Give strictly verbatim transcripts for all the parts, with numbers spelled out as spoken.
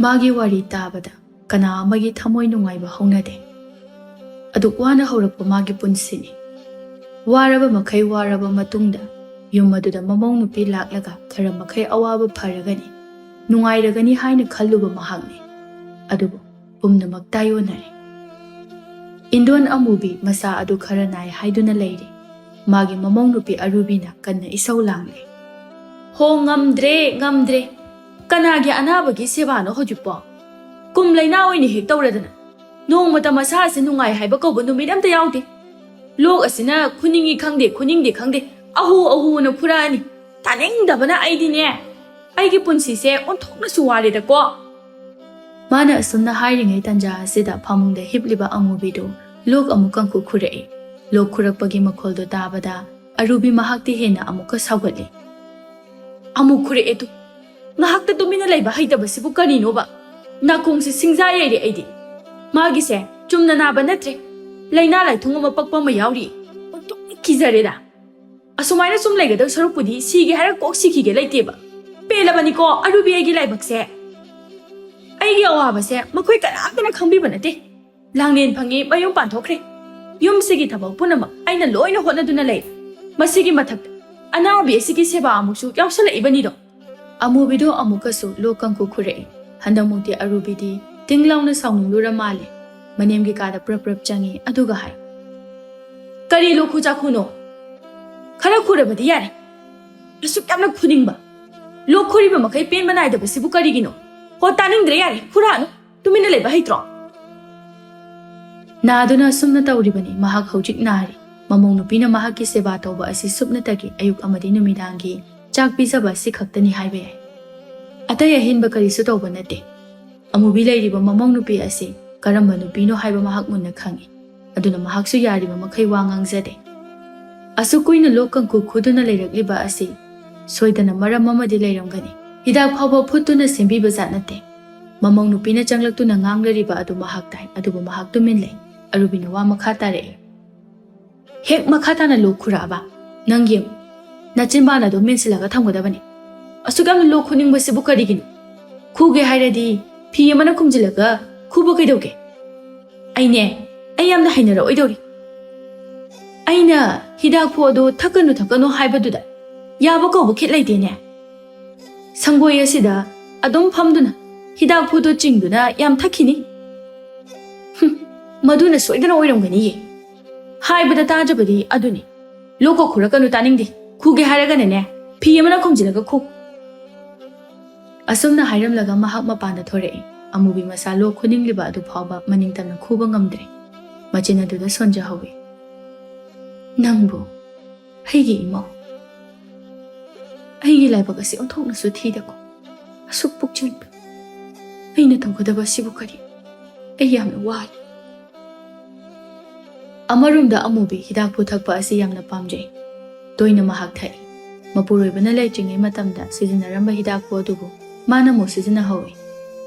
ꯃꯥꯒꯤ ꯋꯥꯔꯤ ꯇꯥꯕꯗ ꯀꯅꯥ ꯑꯃꯒꯤ ꯊꯃꯣꯏ ꯅꯨꯡꯉꯥꯏꯕ ꯍꯧꯅꯗꯦ꯫ ꯑꯗꯨꯛ ꯋꯥꯅ ꯍꯧꯔꯛꯄ ꯃꯥꯒꯤ ꯄꯨꯟꯁꯤꯅꯤ꯫ ꯋꯥꯔꯕ ꯃꯈꯩ ꯋꯥꯔꯕ ꯃꯇꯨꯡꯗ ꯌꯨꯝ ꯑꯗꯨꯗ ꯃꯃꯧ ꯅꯨꯄꯤ ꯂꯥꯛꯂꯒ ꯈꯔ ꯃꯈꯩ ꯑꯋꯥꯕ ꯐꯔꯒꯅꯤ, ꯅꯨꯡꯉꯥꯏꯔꯒꯅꯤ ꯍꯥꯏꯅ ꯈꯜꯂꯨꯕ ꯃꯍꯥꯛꯅꯤ꯫ ꯑꯗꯨꯕꯨ ꯄꯨꯝꯅꯃꯛ ꯇꯥꯏꯑꯣꯟꯅꯔꯦ꯫ ꯏꯟꯗꯣꯟ ꯑꯃꯨꯕꯤ ꯃꯆꯥ ꯑꯗꯨ ꯈꯔ ꯅꯥꯏ ꯍꯥꯏꯗꯨꯅ ꯂꯩꯔꯤ꯫ ꯃꯥꯒꯤ ꯃꯃꯧ ꯅꯨꯄꯤ ꯑꯔꯨꯕꯤꯅ ꯀꯟꯅ ꯏꯁꯧ ꯂꯥꯡꯂꯦ꯫ "ꯍꯣ, ꯉꯝꯗ꯭ꯔꯦ, ꯉꯝꯗ꯭ꯔꯦ꯫ ꯀꯅꯥꯒꯤ ꯑꯅꯥꯕꯒꯤ ꯁꯦꯕꯥꯅꯣ ꯍꯧꯖꯤꯛꯄꯣ? ꯀꯨꯝ ꯂꯩꯅꯥ ꯑꯣꯏꯅ ꯍꯦꯛ ꯇꯧꯔꯗꯅ꯫ ꯅꯣꯡꯃꯇ ꯃꯁꯥ ꯑꯁꯤ ꯅꯨꯡꯉꯥꯏ ꯍꯥꯏꯕ ꯀꯧꯕ ꯅꯨꯃꯤꯠ ꯑꯝꯇ ꯌꯥꯎꯗꯦ꯫ ꯂꯣꯛ ꯑꯁꯤꯅ ꯈꯨꯅꯤꯡꯉꯤ ꯈꯪꯗꯦ, ꯈꯨꯅꯤꯡꯗꯦ ꯈꯪꯗꯦ, ꯑꯍꯨ ꯑꯍꯨꯅ ꯐꯨꯔꯛꯑꯅꯤ꯫ ꯇꯥꯅꯤꯡꯗꯕꯅ ꯑꯩꯗꯤꯅꯦ, ꯑꯩꯒꯤ ꯄꯨꯟꯁꯤꯁꯦ ꯑꯣꯟꯊꯣꯛꯅꯁꯨ ꯋꯥꯔꯦꯗꯀꯣ꯫" ꯃꯥꯅ ꯑꯁꯨꯝꯅ ꯍꯥꯏꯔꯤꯉꯩ ꯇꯟꯖꯥ ꯑꯁꯤꯗ ꯐꯃꯨꯡꯗ ꯍꯤꯞꯂꯤꯕ ꯑꯃꯨꯕꯤꯗꯨ ꯂꯣꯛ ꯑꯃꯨꯛ ꯀꯪꯈꯨ ꯈꯨꯔꯛꯏ꯫ ꯂꯣꯛ ꯈꯨꯔꯛꯄꯒꯤ ꯃꯈꯣꯜꯗꯨ ꯇꯥꯕꯗ ꯑꯔꯨꯕꯤ ꯃꯍꯥꯛꯇꯤ ꯍꯦꯟꯅ ꯑꯃꯨꯛꯀ ꯁꯥꯎꯒꯠꯂꯤ꯫ "ꯑꯃꯨꯛ ꯈꯨꯔꯛꯑꯦ ꯇꯨ꯫ ꯉꯥꯏꯍꯥꯛꯇ ꯇꯨꯃꯤꯟꯅ ꯂꯩꯕ ꯍꯩꯇꯕꯁꯤꯕꯨ ꯀꯔꯤꯅꯣꯕ? ꯅꯥꯀꯣꯡꯁꯦ ꯁꯤꯡꯖꯥ ꯌꯩꯔꯦ ꯑꯩꯗꯤ꯫ ꯃꯥꯒꯤꯁꯦ ꯆꯨꯝꯅ ꯅꯥꯕ ꯅꯠꯇ꯭ꯔꯦ꯫ ꯂꯥꯏꯅꯥ ꯂꯥꯏꯊꯨꯡ ꯑꯃ ꯄꯛꯄ ꯑꯃ ꯌꯥꯎꯔꯤ꯫ ꯑꯣꯟꯊꯣꯛꯅ ꯀꯤꯖꯔꯦꯗ꯫ ꯑꯁꯨꯃꯥꯏꯅ ꯁꯨꯝ ꯂꯩꯒꯗꯧ ꯁꯔꯨꯛꯄꯨꯗꯤ ꯁꯤꯒꯦ ꯍꯥꯏꯔ ꯀꯣꯛ ꯁꯤꯈꯤꯒꯦ ꯂꯩꯇꯦꯕ꯫ ꯄꯦꯜꯂꯕꯅꯤꯀꯣ ꯑꯔꯨꯕꯤ ꯑꯩꯒꯤ ꯂꯥꯏꯕꯛꯁꯦ꯫ ꯑꯩꯒꯤ ꯑꯋꯥꯕꯁꯦ ꯃꯈꯣꯏ ꯀꯅꯥꯝꯇꯅ ꯈꯪꯕꯤꯕ ꯅꯠꯇꯦ꯫ ꯂꯥꯡꯂꯦꯟ ꯐꯪꯉꯤ, ꯃꯌꯨꯝ ꯄꯥꯟꯊꯣꯛꯈ꯭ꯔꯦ꯫ ꯌꯨꯝꯁꯤꯒꯤ ꯊꯕꯛ ꯄꯨꯝꯅꯃꯛ ꯑꯩꯅ ꯂꯣꯏꯅ ꯍꯣꯠꯅꯗꯨꯅ ꯂꯩ꯫ ꯃꯁꯤꯒꯤ ꯃꯊꯛꯇ ꯑꯅꯥꯕꯤ ꯑꯁꯤꯒꯤ ꯁꯦꯕꯥ ꯑꯃꯨꯛꯁꯨ ꯌꯥꯎꯁꯜꯂꯛꯏꯕꯅꯤꯗꯣ꯫" ꯑꯃꯨꯕꯤꯗꯨ ꯑꯃꯨꯛꯀꯁꯨ ꯂꯣꯛ ꯀꯪꯈꯨ ꯈꯨꯔꯛꯏ꯫ ꯍꯟꯗꯛꯃꯨꯛꯇꯤ ꯑꯔꯨꯕꯤꯗꯤ ꯇꯤꯡ ꯂꯥꯎꯅ ꯁꯥꯎꯅꯤꯡꯂꯨꯔ ꯃꯥꯜꯂꯦ꯫ ꯃꯅꯦꯝꯒꯤ ꯀꯥꯗ ꯄ꯭ꯔꯞ ꯄ꯭ꯔꯞ ꯆꯪꯉꯤ, ꯑꯗꯨꯒ ꯍꯥꯏ, "ꯀꯔꯤ ꯂꯣꯛꯈꯨ ꯆꯥꯛꯈꯨꯅꯣ? ꯈꯔ ꯈꯨꯔꯕꯗꯤ ꯌꯥꯔꯦ꯫ ꯑꯁꯨꯛ ꯌꯥꯝꯅ ꯈꯨꯅꯤꯡꯕ꯫ ꯂꯣꯛ ꯈꯨꯔꯤꯕ ꯃꯈꯩ ꯄꯦꯟꯕ ꯅꯥꯏꯗꯕꯁꯤꯕꯨ ꯀꯔꯤꯒꯤꯅꯣ? ꯍꯣ, ꯇꯥꯅꯤꯡꯗ꯭ꯔꯦ, ꯌꯥꯔꯦ, ꯈꯨꯔꯛꯑꯅꯨ꯫ ꯇꯨꯃꯤꯟꯅ ꯂꯩꯕ ꯍꯩꯇ꯭ꯔꯣ?" ꯅꯥꯗꯨꯅ ꯑꯁꯨꯝꯅ ꯇꯧꯔꯤꯕꯅꯤ꯫ ꯃꯍꯥꯛ ꯍꯧꯖꯤꯛ ꯅꯥꯔꯤ꯫ ꯃꯃꯧ ꯅꯨꯄꯤꯅ ꯃꯍꯥꯛꯀꯤ ꯁꯦꯕꯥ ꯇꯧꯕ ꯑꯁꯤ ꯁꯨꯞꯅꯇꯒꯤ ꯑꯌꯨꯛ ꯑꯃꯗꯤ ꯅꯨꯃꯤꯗꯥꯡꯒꯤ ꯆꯥꯛ ꯄꯤꯖꯕ ꯑꯁꯤ ꯈꯛꯇꯅꯤ ꯍꯥꯏꯕ ꯌꯥꯏ꯫ ꯑꯇꯩ ꯑꯍꯦꯟꯕ ꯀꯔꯤꯁꯨ ꯇꯧꯕ ꯅꯠꯇꯦ꯫ ꯑꯃꯨꯕꯤ ꯂꯩꯔꯤꯕ ꯃꯃꯧ ꯅꯨꯄꯤ ꯑꯁꯤ ꯀꯔꯝꯕ ꯅꯨꯄꯤꯅꯣ ꯍꯥꯏꯕ ꯃꯍꯥꯛ ꯃꯨꯟꯅ ꯈꯪꯏ꯫ ꯑꯗꯨꯅ ꯃꯍꯥꯛꯁꯨ ꯌꯥꯔꯤꯕ ꯃꯈꯩ ꯋꯥ ꯉꯥꯡꯖꯗꯦ꯫ ꯑꯁꯨꯛ ꯀꯨꯏꯅ ꯂꯣꯛ ꯀꯪꯈꯨ ꯈꯨꯗꯨꯅ ꯂꯩꯔꯛꯂꯤꯕ ꯑꯁꯤ ꯁꯣꯏꯗꯅ ꯃꯔꯝ ꯑꯃꯗꯤ ꯂꯩꯔꯝꯒꯅꯤ꯫ ꯍꯤꯗꯥꯛ ꯐꯥꯎꯕ ꯐꯨꯠꯇꯨꯅ ꯁꯦꯝꯕꯤꯕ ꯖꯥꯠ ꯅꯠꯇꯦ꯫ ꯃꯃꯧ ꯅꯨꯄꯤꯅ ꯆꯪꯂꯛꯇꯨꯅ ꯉꯥꯡꯂꯔꯤꯕ ꯑꯗꯨ ꯃꯍꯥꯛ ꯇꯥꯏ, ꯑꯗꯨꯕꯨ ꯃꯍꯥꯛ ꯇꯨꯃꯤꯟ ꯂꯩ꯫ ꯑꯔꯨꯕꯤꯅ ꯋꯥ ꯃꯈꯥ ꯇꯥꯔꯛꯏ꯫ "ꯍꯦꯛ ꯃꯈꯥ ꯇꯥꯅ ꯂꯣꯛ ꯈꯨꯔꯛꯑꯕ, ꯅꯪ ꯌꯦꯡꯉꯨ, ꯅꯆꯤꯟꯕꯥꯟ ꯑꯗꯨ ꯃꯦꯟꯁꯤꯜꯂꯒ ꯊꯝꯒꯗꯕꯅꯤ꯫ ꯑꯁꯨꯛ ꯌꯥꯝꯅ ꯂꯣꯛ ꯈꯨꯅꯤꯡꯕꯁꯤꯕꯨ ꯀꯔꯤꯒꯤꯅꯣ? ꯈꯨꯒꯦ ꯍꯥꯏꯔꯗꯤ ꯐꯤ ꯑꯃꯅ ꯈꯨꯝꯖꯤꯜꯂꯒ ꯈꯨꯕ ꯀꯩꯗꯧꯒꯦ? ꯑꯩꯅꯦ, ꯑꯩ ꯌꯥꯝꯅ ꯍꯩꯅꯔꯛꯑꯣꯏꯗꯧꯔꯤ꯫ ꯑꯩꯅ ꯍꯤꯗꯥꯛ ꯐꯨ ꯑꯗꯨ ꯊꯛꯀꯅꯨ, ꯊꯛꯀꯅꯨ ꯍꯥꯏꯕꯗꯨꯗ ꯌꯥꯕ ꯀꯧꯕ ꯈꯤꯠ ꯂꯩꯇꯦꯅꯦ꯫ ꯁꯪꯒꯣꯏ ꯑꯁꯤꯗ ꯑꯗꯨꯝ ꯐꯝꯗꯨꯅ ꯍꯤꯗꯥꯛ ꯐꯨꯗꯨ ꯆꯤꯡꯗꯨꯅ ꯌꯥꯝ ꯊꯛꯈꯤꯅꯤ꯫ ꯍꯨꯝ, ꯃꯗꯨꯅ ꯁꯣꯏꯗꯅ ꯑꯣꯏꯔꯝꯒꯅꯤꯌꯦ꯫ ꯍꯥꯏꯕꯗ ꯇꯥꯗ꯭ꯔꯕꯗꯤ ꯑꯗꯨꯅꯤ꯫ ꯂꯣꯛꯀ ꯈꯨꯔꯛꯀꯅꯨ, ꯇꯥꯅꯤꯡꯗꯦ꯫ ꯈꯨꯒꯦ ꯍꯥꯏꯔꯒꯅꯅꯦ, ꯐꯤ ꯑꯃꯅ ꯈꯨꯝꯖꯤꯜꯂꯒ ꯈꯨ꯫ ꯑꯁꯨꯝꯅ ꯍꯥꯏꯔꯝꯂꯒ ꯃꯍꯥꯛ ꯃꯄꯥꯟꯗ ꯊꯣꯔꯛꯏ꯫ ꯑꯃꯨꯕꯤ ꯃꯁꯥ ꯂꯣꯛ ꯈꯨꯅꯤꯡꯂꯤꯕ ꯑꯗꯨ ꯐꯥꯎꯕ ꯃꯅꯤꯡ ꯇꯝꯅ ꯈꯨꯕ ꯉꯝꯗ꯭ꯔꯦ꯫ ꯃꯆꯤꯟ ꯑꯗꯨꯗ ꯁꯣꯟꯖꯍꯧꯏ꯫ "ꯅꯪꯕꯨ, ꯑꯩꯒꯤ ꯏꯃꯧ, ꯑꯩꯒꯤ ꯂꯥꯏꯕꯛ ꯑꯁꯤ ꯑꯣꯟꯊꯣꯛꯅꯁꯨ ꯊꯤꯗꯀꯣ꯫ ꯑꯁꯨꯛ ꯄꯨꯛꯆꯦꯟꯕ ꯑꯩꯅ ꯇꯧꯒꯗꯕ ꯑꯁꯤꯕꯨ ꯀꯔꯤ? ꯑꯩ ꯌꯥꯝꯅ ꯋꯥꯔꯦ꯫" ꯑꯃꯔꯣꯝꯗ ꯑꯃꯨꯕꯤ ꯍꯤꯗꯥꯛ ꯐꯨ ꯊꯛꯄ ꯑꯁꯤ ꯌꯥꯝꯅ ꯄꯥꯝꯖꯩ꯫ ꯇꯣꯏꯅ ꯃꯍꯥꯛ ꯊꯛꯏ꯫ ꯃꯄꯨꯔꯣꯏꯕꯅ ꯂꯩꯇ꯭ꯔꯤꯉꯩ ꯃꯇꯝꯗ ꯁꯤꯖꯤꯟꯅꯔꯝꯕ ꯍꯤꯗꯥꯛ ꯐꯨ ꯑꯗꯨꯕꯨ ꯃꯥꯅ ꯑꯃꯨꯛ ꯁꯤꯖꯤꯟꯅꯍꯧꯏ꯫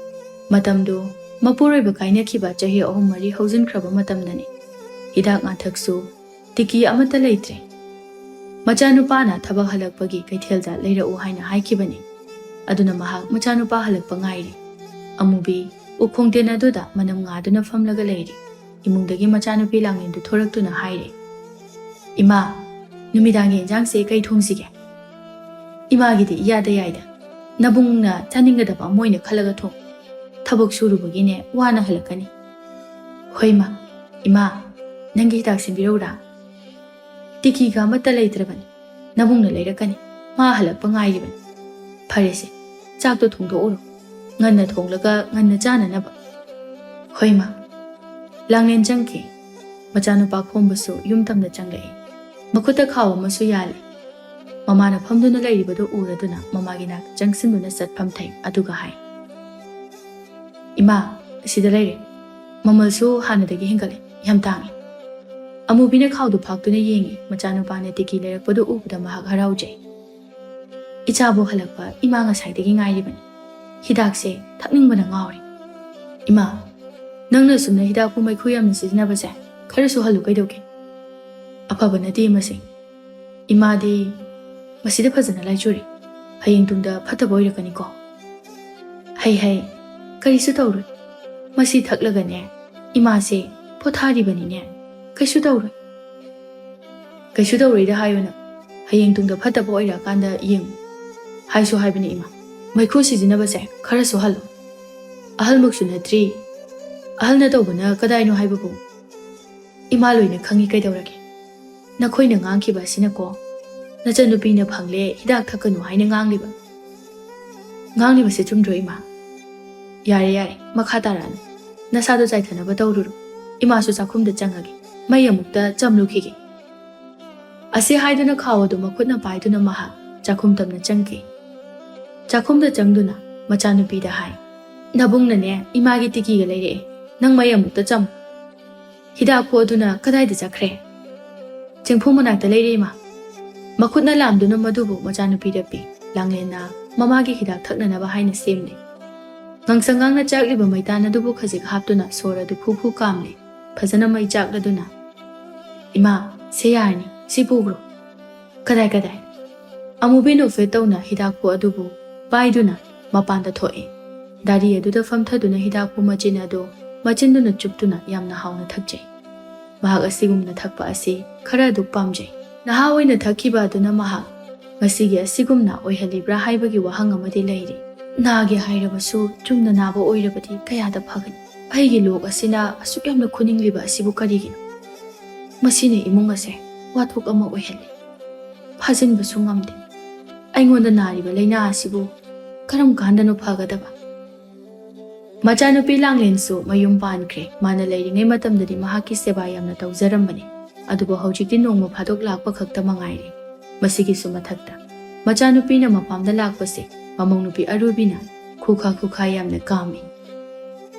ꯃꯇꯝꯗꯨ ꯃꯄꯨꯔꯣꯏꯕ ꯀꯥꯏꯅꯈꯤꯕ ꯆꯍꯤ ꯑꯍꯨꯝ ꯃꯔꯤ ꯍꯧꯖꯤꯟꯈ꯭ꯔꯕ ꯃꯇꯝꯗꯅꯤ꯫ ꯍꯤꯗꯥꯛ ꯉꯥꯡꯊꯛꯁꯨ ꯇꯤꯀꯤ ꯑꯃꯠꯇ ꯂꯩꯇ꯭ꯔꯦ꯫ ꯃꯆꯥꯅꯨꯄꯥꯅ ꯊꯕꯛ ꯍꯜꯂꯛꯄꯒꯤ ꯀꯩꯊꯦꯜꯗ ꯂꯩꯔꯛꯎ ꯍꯥꯏꯅ ꯍꯥꯏꯈꯤꯕꯅꯤ꯫ ꯑꯗꯨꯅ ꯃꯍꯥꯛ ꯃꯆꯥꯅꯨꯄꯥ ꯍꯜꯂꯛꯄ ꯉꯥꯏꯔꯤ꯫ ꯑꯃꯨꯕꯤ ꯎꯈꯣꯡꯗꯦꯟ ꯑꯗꯨꯗ ꯃꯅꯝ ꯉꯥꯗꯨꯅ ꯐꯝꯂꯒ ꯂꯩꯔꯤ꯫ ꯏꯃꯨꯡꯗꯒꯤ ꯃꯆꯥꯅꯨꯄꯤ ꯂꯥꯡꯂꯦꯟꯗꯨ ꯊꯣꯔꯛꯇꯨꯅ ꯍꯥꯏꯔꯦ, "ꯏꯃꯥ, ꯅꯨꯃꯤꯗꯥꯡꯒꯤ ꯏꯟꯖꯥꯡꯁꯦ ꯀꯩ ꯊꯣꯡꯁꯤꯒꯦ?" "ꯏꯃꯥꯒꯤꯗꯤ ꯏꯌꯥꯗ ꯌꯥꯏꯗ꯫ ꯅꯕꯨꯡꯅ ꯆꯥꯅꯤꯡꯒꯗꯕ ꯑꯃ ꯑꯣꯏꯅ ꯈꯜꯂꯒ ꯊꯣꯡ꯫" "ꯊꯕꯛ ꯁꯨꯔꯨꯕꯒꯤꯅꯦ ꯋꯥꯅ ꯍꯜꯂꯛꯀꯅꯤ꯫" "ꯍꯣꯏ ꯃꯥ꯫ ꯏꯃꯥ, ꯅꯪꯒꯤ ꯍꯤꯗꯥꯛ ꯁꯦꯝꯕꯤꯔꯛꯎꯔꯥ?" "ꯇꯤꯀꯤꯒ ꯑꯃꯠꯇ ꯂꯩꯇ꯭ꯔꯕꯅꯤ꯫ ꯅꯕꯨꯡꯅ ꯂꯩꯔꯛꯀꯅꯤ꯫ ꯃꯥ ꯍꯜꯂꯛꯄ ꯉꯥꯏꯔꯤꯕꯅꯤ꯫" "ꯐꯔꯦꯁꯦ, ꯆꯥꯛꯇꯣ ꯊꯣꯡꯗꯣꯛꯎꯔꯣ꯫ ꯉꯟꯅ ꯊꯣꯡꯂꯒ ꯉꯟꯅ ꯆꯥꯅꯅꯕ꯫" "ꯍꯣꯏ ꯃꯥ꯫" ꯂꯥꯡꯂꯦꯟ ꯆꯪꯈꯤ꯫ ꯃꯆꯥꯅꯨꯄꯥ ꯈꯣꯝꯕꯁꯨ ꯌꯨꯝ ꯇꯝꯅ ꯆꯪꯂꯛꯏ꯫ ꯃꯈꯨꯠꯇ ꯈꯥꯎ ꯑꯃꯁꯨ ꯌꯥꯜꯂꯤ꯫ ꯃꯃꯥꯅ ꯐꯝꯗꯨꯅ ꯂꯩꯔꯤꯕꯗꯨ ꯎꯔꯗꯨꯅ ꯃꯃꯥꯒꯤ ꯅꯥꯛꯇ ꯆꯪꯁꯤꯟꯗꯨꯅ ꯆꯠꯐꯝ ꯊꯩ, ꯑꯗꯨꯒ ꯍꯥꯏ, "ꯏꯃꯥ, ꯑꯁꯤꯗ ꯂꯩꯔꯦ꯫ ꯃꯃꯜꯁꯨ ꯍꯥꯟꯅꯗꯒꯤ ꯍꯦꯟꯒꯠꯂꯦ꯫ ꯌꯥꯝ ꯇꯥꯡꯉꯤ꯫" ꯑꯃꯨꯕꯤꯅ ꯈꯥꯎꯗꯨ ꯐꯥꯛꯇꯨꯅ ꯌꯦꯡꯉꯤ꯫ ꯃꯆꯥꯅꯨꯄꯥꯅ ꯇꯤꯀꯤ ꯂꯩꯔꯛꯄꯗꯨ ꯎꯕꯗ ꯃꯍꯥꯛ ꯍꯔꯥꯎꯖꯩ꯫ "ꯏꯆꯥꯕꯨ ꯍꯜꯂꯛꯄ ꯏꯃꯥ ꯉꯁꯥꯏꯗꯒꯤ ꯉꯥꯏꯔꯤꯕꯅꯤ꯫ ꯍꯤꯗꯥꯛꯁꯦ ꯊꯛꯅꯤꯡꯕꯅ ꯉꯥꯎꯔꯦ꯫" "ꯏꯃꯥ, ꯅꯪꯅ ꯑꯁꯨꯝꯅ ꯍꯤꯗꯥꯛꯄꯨ ꯃꯩꯈꯨ ꯌꯥꯝꯅ ꯁꯤꯖꯤꯟꯅꯕꯁꯦ ꯈꯔꯁꯨ ꯍꯜꯂꯨ ꯀꯩꯗꯧꯒꯦ? ꯑꯐꯕ ꯅꯠꯇꯦ ꯃꯁꯤ꯫ ꯏꯃꯥꯗꯤ ꯃꯁꯤꯗ ꯐꯖꯅ ꯂꯥꯏꯆꯨꯔꯤ꯫ ꯍꯌꯦꯡ ꯇꯨꯡꯗ ꯐꯠꯇꯕ ꯑꯣꯏꯔꯛꯀꯅꯤꯀꯣ꯫" "ꯍꯩ ꯍꯩ, "ꯀꯔꯤꯁꯨ ꯇꯧꯔꯣꯏ꯫ ꯃꯁꯤ ꯊꯛꯂꯒꯅꯦ, ꯏꯃꯥꯁꯦ ꯄꯣꯊꯥꯔꯤꯕꯅꯤꯅꯦ꯫ ꯀꯩꯁꯨ ꯇꯧꯔꯣꯏ꯫ ꯀꯩꯁꯨ ꯇꯧꯔꯣꯏꯗ ꯍꯥꯏꯌꯨꯅ꯫ ꯍꯌꯦꯡ ꯇꯨꯡꯗ ꯐꯠꯇꯕ ꯑꯣꯏꯔꯛꯑꯀꯥꯟꯗ ꯌꯦꯡꯉꯨ" ꯍꯥꯏꯁꯨ ꯍꯥꯏꯕꯅꯤ ꯏꯃꯥ꯫ "ꯃꯩꯈꯨ ꯁꯤꯖꯤꯟꯅꯕꯁꯦ ꯈꯔ ꯁꯨꯍꯜꯂꯣ꯫ ꯑꯍꯜꯃꯛꯁꯨ ꯅꯠꯇ꯭ꯔꯤ꯫ ꯑꯍꯜꯅ ꯇꯧꯕꯅ ꯀꯗꯥꯏꯅꯣ ꯍꯥꯏꯕꯕꯨ?" "ꯏꯃꯥ ꯂꯣꯏꯅ ꯈꯪꯉꯤ, ꯀꯩꯗꯧꯔꯒꯦ? ꯅꯈꯣꯏꯅ ꯉꯥꯡꯈꯤꯕ ꯑꯁꯤꯅꯀꯣ, ꯅꯆꯟꯅꯨꯄꯤꯅ ꯐꯪꯂꯦ ꯍꯤꯗꯥꯛ ꯊꯛꯀꯅꯨ ꯍꯥꯏꯅ ꯉꯥꯡꯂꯤꯕ꯫ ꯉꯥꯡꯂꯤꯕꯁꯦ ꯆꯨꯝꯗ꯭ꯔꯣ ꯏꯃꯥ?" "ꯌꯥꯔꯦ, ꯌꯥꯔꯦ, ꯃꯈꯥ ꯇꯥꯔꯛꯑꯅꯨ꯫ ꯅꯁꯥꯗꯣ ꯆꯥꯏꯊꯅꯕ ꯇꯧꯔꯨꯔꯣ꯫ ꯏꯃꯥꯁꯨ ꯆꯥꯛꯈꯨꯝꯗ ꯆꯪꯉꯒꯦ꯫ ꯃꯩ ꯑꯃꯨꯛꯇ ꯆꯝꯂꯨꯈꯤꯒꯦ"꯫ ꯑꯁꯤ ꯍꯥꯏꯗꯨꯅ ꯈꯥꯎ ꯑꯗꯨ ꯃꯈꯨꯠꯅ ꯄꯥꯏꯗꯨꯅ ꯃꯍꯥꯛ ꯆꯥꯛꯈꯨꯝ ꯇꯝꯅ ꯆꯪꯈꯤ꯫ ꯆꯥꯛꯈꯨꯝꯗ ꯆꯪꯗꯨꯅ ꯃꯆꯥꯅꯨꯄꯤꯗ ꯍꯥꯏ, "ꯅꯕꯨꯡꯅꯅꯦ ꯏꯃꯥꯒꯤ ꯇꯤꯀꯤꯒ ꯂꯩꯔꯛꯑꯦ, ꯅꯪ ꯃꯩ ꯑꯃꯨꯛꯇ ꯆꯝꯃꯨ꯫ ꯍꯤꯗꯥꯛꯄꯨ ꯑꯗꯨꯅ ꯀꯗꯥꯏꯗ ꯆꯠꯈ꯭ꯔꯦ?" "ꯆꯦꯡꯐꯨ ꯃꯅꯥꯛꯇ ꯂꯩꯔꯦ ꯏꯃꯥ"꯫ ꯃꯈꯨꯠꯅ ꯂꯥꯝꯗꯨꯅ ꯃꯗꯨꯕꯨ ꯃꯆꯥꯅꯨꯄꯤꯗ ꯄꯤ꯫ ꯂꯥꯡꯂꯦꯟꯅ ꯃꯃꯥꯒꯤ ꯍꯤꯗꯥꯛ ꯊꯛꯅꯅꯕ ꯍꯥꯏꯅ ꯁꯦꯝꯂꯤ꯫ ꯉꯥꯡꯁꯪ ꯉꯥꯡꯅ ꯆꯥꯛꯂꯤꯕ ꯃꯩꯇꯥꯟ ꯑꯗꯨꯕꯨ ꯈꯖꯤꯛ ꯍꯥꯞꯇꯨꯅ ꯁꯣꯔ ꯑꯗꯨ ꯐꯨ ꯐꯨ ꯀꯥꯝꯂꯤ꯫ ꯐꯖꯅ ꯃꯩ ꯆꯥꯛꯂꯗꯨꯅ, "ꯏꯃꯥ, ꯁꯦ ꯌꯥꯔꯅꯤ, ꯁꯤ ꯄꯨꯈ꯭ꯔꯣ"꯫ "ꯀꯗꯥꯏ, ꯀꯗꯥꯏ?" ꯑꯃꯨꯕꯤ ꯅꯣꯛꯐꯦꯠ ꯇꯧꯅ ꯍꯤꯗꯥꯛꯄꯨ ꯑꯗꯨꯕꯨ ꯄꯥꯏꯗꯨꯅ ꯃꯄꯥꯟꯗ ꯊꯣꯛꯏ꯫ ꯗꯥꯔꯤ ꯑꯗꯨꯗ ꯐꯝꯊꯗꯨꯅ ꯍꯤꯗꯥꯛꯄꯨ ꯃꯆꯤꯟ ꯑꯗꯨ ꯃꯆꯤꯟꯗꯨꯅ ꯆꯨꯞꯇꯨꯅ ꯌꯥꯝꯅ ꯍꯥꯎꯅ ꯊꯛꯆꯩ꯫ ꯃꯍꯥꯛ ꯑꯁꯤꯒꯨꯝꯅ ꯊꯛꯄ ꯑꯁꯤ ꯈꯔ ꯑꯗꯨꯛ ꯄꯥꯝꯖꯩ꯫ ꯅꯍꯥ ꯑꯣꯏꯅ ꯊꯛꯈꯤꯕ ꯑꯗꯨꯅ ꯃꯍꯥꯛ ꯉꯁꯤꯒꯤ ꯑꯁꯤꯒꯨꯝꯅ ꯑꯣꯏꯍꯜꯂꯤꯕ꯭ꯔꯥ ꯍꯥꯏꯕꯒꯤ ꯋꯥꯍꯪ ꯑꯃꯗꯤ ꯂꯩꯔꯤ꯫ ꯅꯥꯒꯦ ꯍꯥꯏꯔꯕꯁꯨ ꯆꯨꯝꯅ ꯅꯥꯕ ꯑꯣꯏꯔꯕꯗꯤ ꯀꯌꯥꯗ ꯐꯒꯅꯤ? ꯑꯩꯒꯤ ꯂꯣꯛ ꯑꯁꯤꯅ ꯑꯁꯨꯛ ꯌꯥꯝꯅ ꯈꯨꯅꯤꯡꯂꯤꯕ ꯑꯁꯤꯕꯨ ꯀꯔꯤꯒꯤꯅꯣ? ꯃꯁꯤꯅ ꯏꯃꯨꯡ ꯑꯁꯦ ꯋꯥꯊꯣꯛ ꯑꯃ ꯑꯣꯏꯍꯜꯂꯤ꯫ ꯐꯥꯖꯤꯟꯕꯁꯨ ꯉꯝꯗꯦ꯫ ꯑꯩꯉꯣꯟꯗ ꯅꯥꯔꯤꯕ ꯂꯥꯏꯅꯥ ꯑꯁꯤꯕꯨ ꯀꯔꯝ ꯀꯥꯟꯗꯅꯣ ꯐꯒꯗꯕ? ꯃꯆꯥꯅꯨꯄꯤ ꯂꯥꯡꯂꯦꯟꯁꯨ ꯃꯌꯨꯝ ꯄꯥꯟꯈ꯭ꯔꯦ꯫ ꯃꯥꯅ ꯂꯩꯔꯤꯉꯩ ꯃꯇꯝꯗꯗꯤ ꯃꯍꯥꯛꯀꯤ ꯁꯦꯕꯥ ꯌꯥꯝꯅ ꯇꯧꯖꯔꯝꯕꯅꯤ꯫ ꯑꯗꯨꯕꯨ ꯍꯧꯖꯤꯛꯇꯤ ꯅꯣꯡꯃ ꯐꯥꯗꯣꯛ ꯂꯥꯛꯄ ꯈꯛꯇ ꯃꯉꯥꯏꯔꯦ꯫ ꯃꯁꯤꯒꯤꯁꯨ ꯃꯊꯛꯇ ꯃꯆꯥꯅꯨꯄꯤꯅ ꯃꯄꯥꯝꯗ ꯂꯥꯛꯄꯁꯦ ꯃꯃꯧ ꯅꯨꯄꯤ ꯑꯔꯨꯕꯤꯅ ꯈꯨꯈꯥ ꯈꯨꯈꯥ ꯌꯥꯝꯅ ꯀꯥꯝꯃꯤ꯫